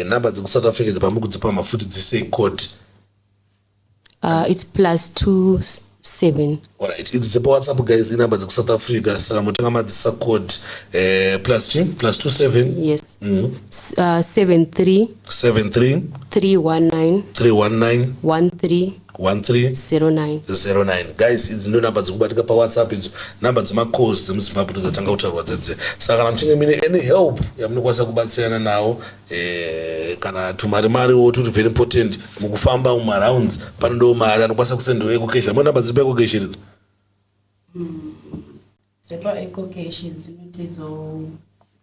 Namba dzekuSouth Africa dzepamuri kudzipa mafuti, dzisei code. It's +27. Alright, idzi dzepaWhatsApp, guys, inamba dzekuSouth Africa, saka mutenga madzisa code, plus chi +27. Yes. 73 73 319 319 13 13 09. 09. Guys, idzi ndo namba dzekubatika paWhatsApp idzo. Namba dzemacalls dzemuZimbabwe ndodzatanga kutaurwa dzedze. Saka kana muchinge mune any help yamunokwanisa kubatsirana nawo, kana tumari mariwo turi very important mukufamba mumarounds, panodawo mari, anokwanisa kusendawo EcoCash. Hamuna namba dziri paEcoCash idzo? DzepaEcoCash dzinoti dzo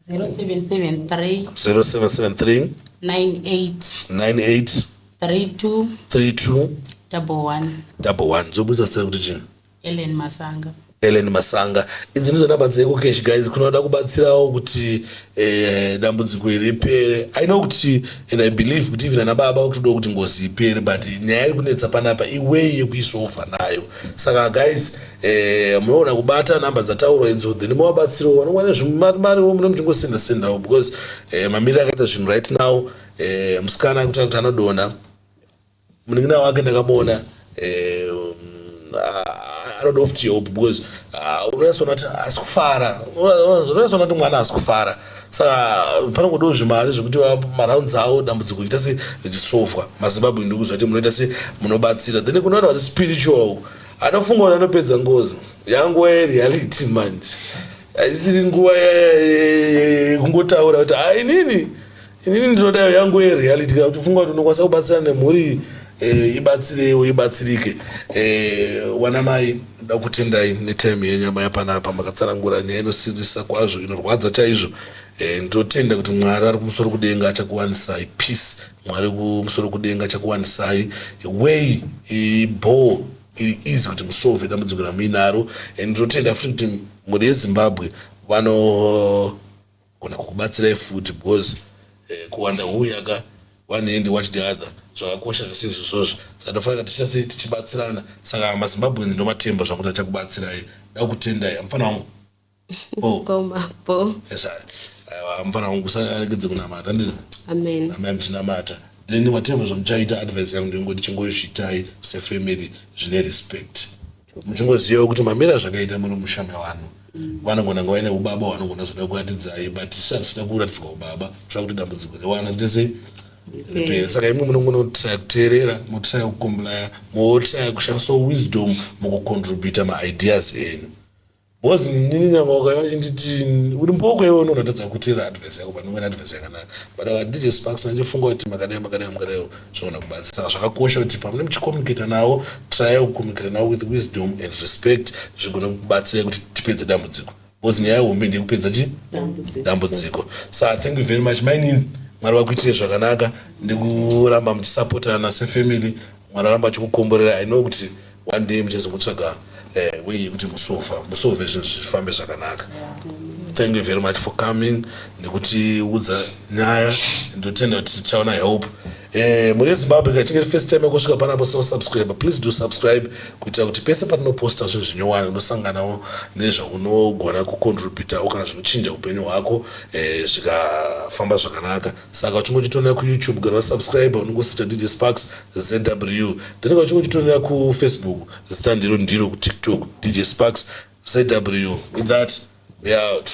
0773 0773 98 98 32 32 11. 11. Dzobudisa zita rekuti chii? Ellen Masanga. Ellen Masanga. Idzi ndidzo namba dzeEcoCash, guys, kunoda kubatsirawo kuti dambudziko iri ripere. I know kuti and I believe kuti even ana baba kutodawo kuti ngozi ipere, but nyaya iri kunetsa panapa iway yekuisolva nayo. Saka guys, munoona kubata namba dzataurwa idzo, then movabatsirawo vanongwana zvimariwo mune muchingosenda sendawo, because mamiriro akaita zvinhu right now, musikana akuita kuti anodonha. Munin'ina wake ndakamuona, anoda futi help, because unonyatsoona kuti asi kufara, unonyatsoona kuti mwana asi kufara. Saka panongodawo zvimari zvekuti marounds avo dambudziko richiita se richisofwa. MaZimbabwe, ndikuziva kuti munoita se munobatsira. Then kuna vanhu vari spiritual, anofunga kuti anopedza ngozi. Yanguva yereality manje, haisiri nguva yekungotaura kuti hai, inini ndinodayo. Yanguva yereality. Kana kuti funga kuti unokwanisa kubatsira nemhuri, ibatsirewo, ibatsirike. Wana mai, ndoda kutendai netime yenyama yapanapa. Makatsanangura nyaya inosiririsa kwazvo, inorwadza chaizvo. Ndinotenda kuti Mwari ari kumusoro kudenga achakuwanisai peace. Mwari kumusoro kudenga achakuwanisai way iri bho, iri easy, kuti musolve dambudziko ramuinaro. And ndinotenda futi kuti mhuri yeZimbabwe vanogona kukubatsirai futi, because kuwanda huyaka one hand watch the other, zvakakosha zvese izvozvozvo. Saka tofanira tichita sei tichibatsirana. Saka maZimbabweans ndomatemba zvakuti achakubatsirai. Ndakutendai, amufana wangu. Oh. Komapo. Yes, aiwa, mufana wangu, usaregedze kunamata, ndini. Amen. Amai muchinamata, then whatever zvamuchaita, advice yangu ndingoti chingoizvitai sefamily zvine respect, muchingozivawo kuti mamira zvakaita muri musha mevanhu. Vanogona kunge vaine ubaba hwanogona zoda kuratidzai, but isu hatisida kuratidzwa ubaba. Toda kuti dambudziko rewana ritese ripere. Saka imwe munongonotraya kuteerera, motraya kucomplya, motraya kushandisawo wisdom mukucontributa maideas enyu, because nini nyanga wakauya uchinditi uri mboko, iwe unonatadza kuteera advice yako, but advice yakanaka. But aka DJ Sparks nandifunga kuti makadai, makadai, makadai, zvogona kubatsira. Saka zvakakosha kuti pamune muchicommunicata navo, try kucommunicata navo with wisdom and respect, zvigone kubatsirai kuti tipedze dambudziko, because nyaya yehombe ndeyekupedza chi Dambudziko. Dambudziko. Saka thank you very much, mainini. Mwari vakuitire zvakanaka nekuramba muchisapotana sefamily. Mwari aramba achikukomborera. I know kuti one day muchazokutsvaga way yekuti musofa musolve zvinhu zvifambe zvakanaka. Thank you very much for coming nekutiudza nyaya. Ndotenda kuti tichaona help. Muri yeZimbabwe, kana chinge first time yekusvika panapo, so subscribe, please do subscribe, kuitira kuti pese patinoposta zvinhu zvinyowani unosanganawo nezvaunogona kucontributawo kana zvinochinja upenyu hwako, zvikafamba zvakanaka. Saka uchinge uchitonera kuYouTube, gara wasubscribe, unongosita DJ Sparks ZW. Then kana uchinge uchitonera kuFacebook, zita ndiro ndiro, kuTikTok DJ Sparks ZW. With that, we out.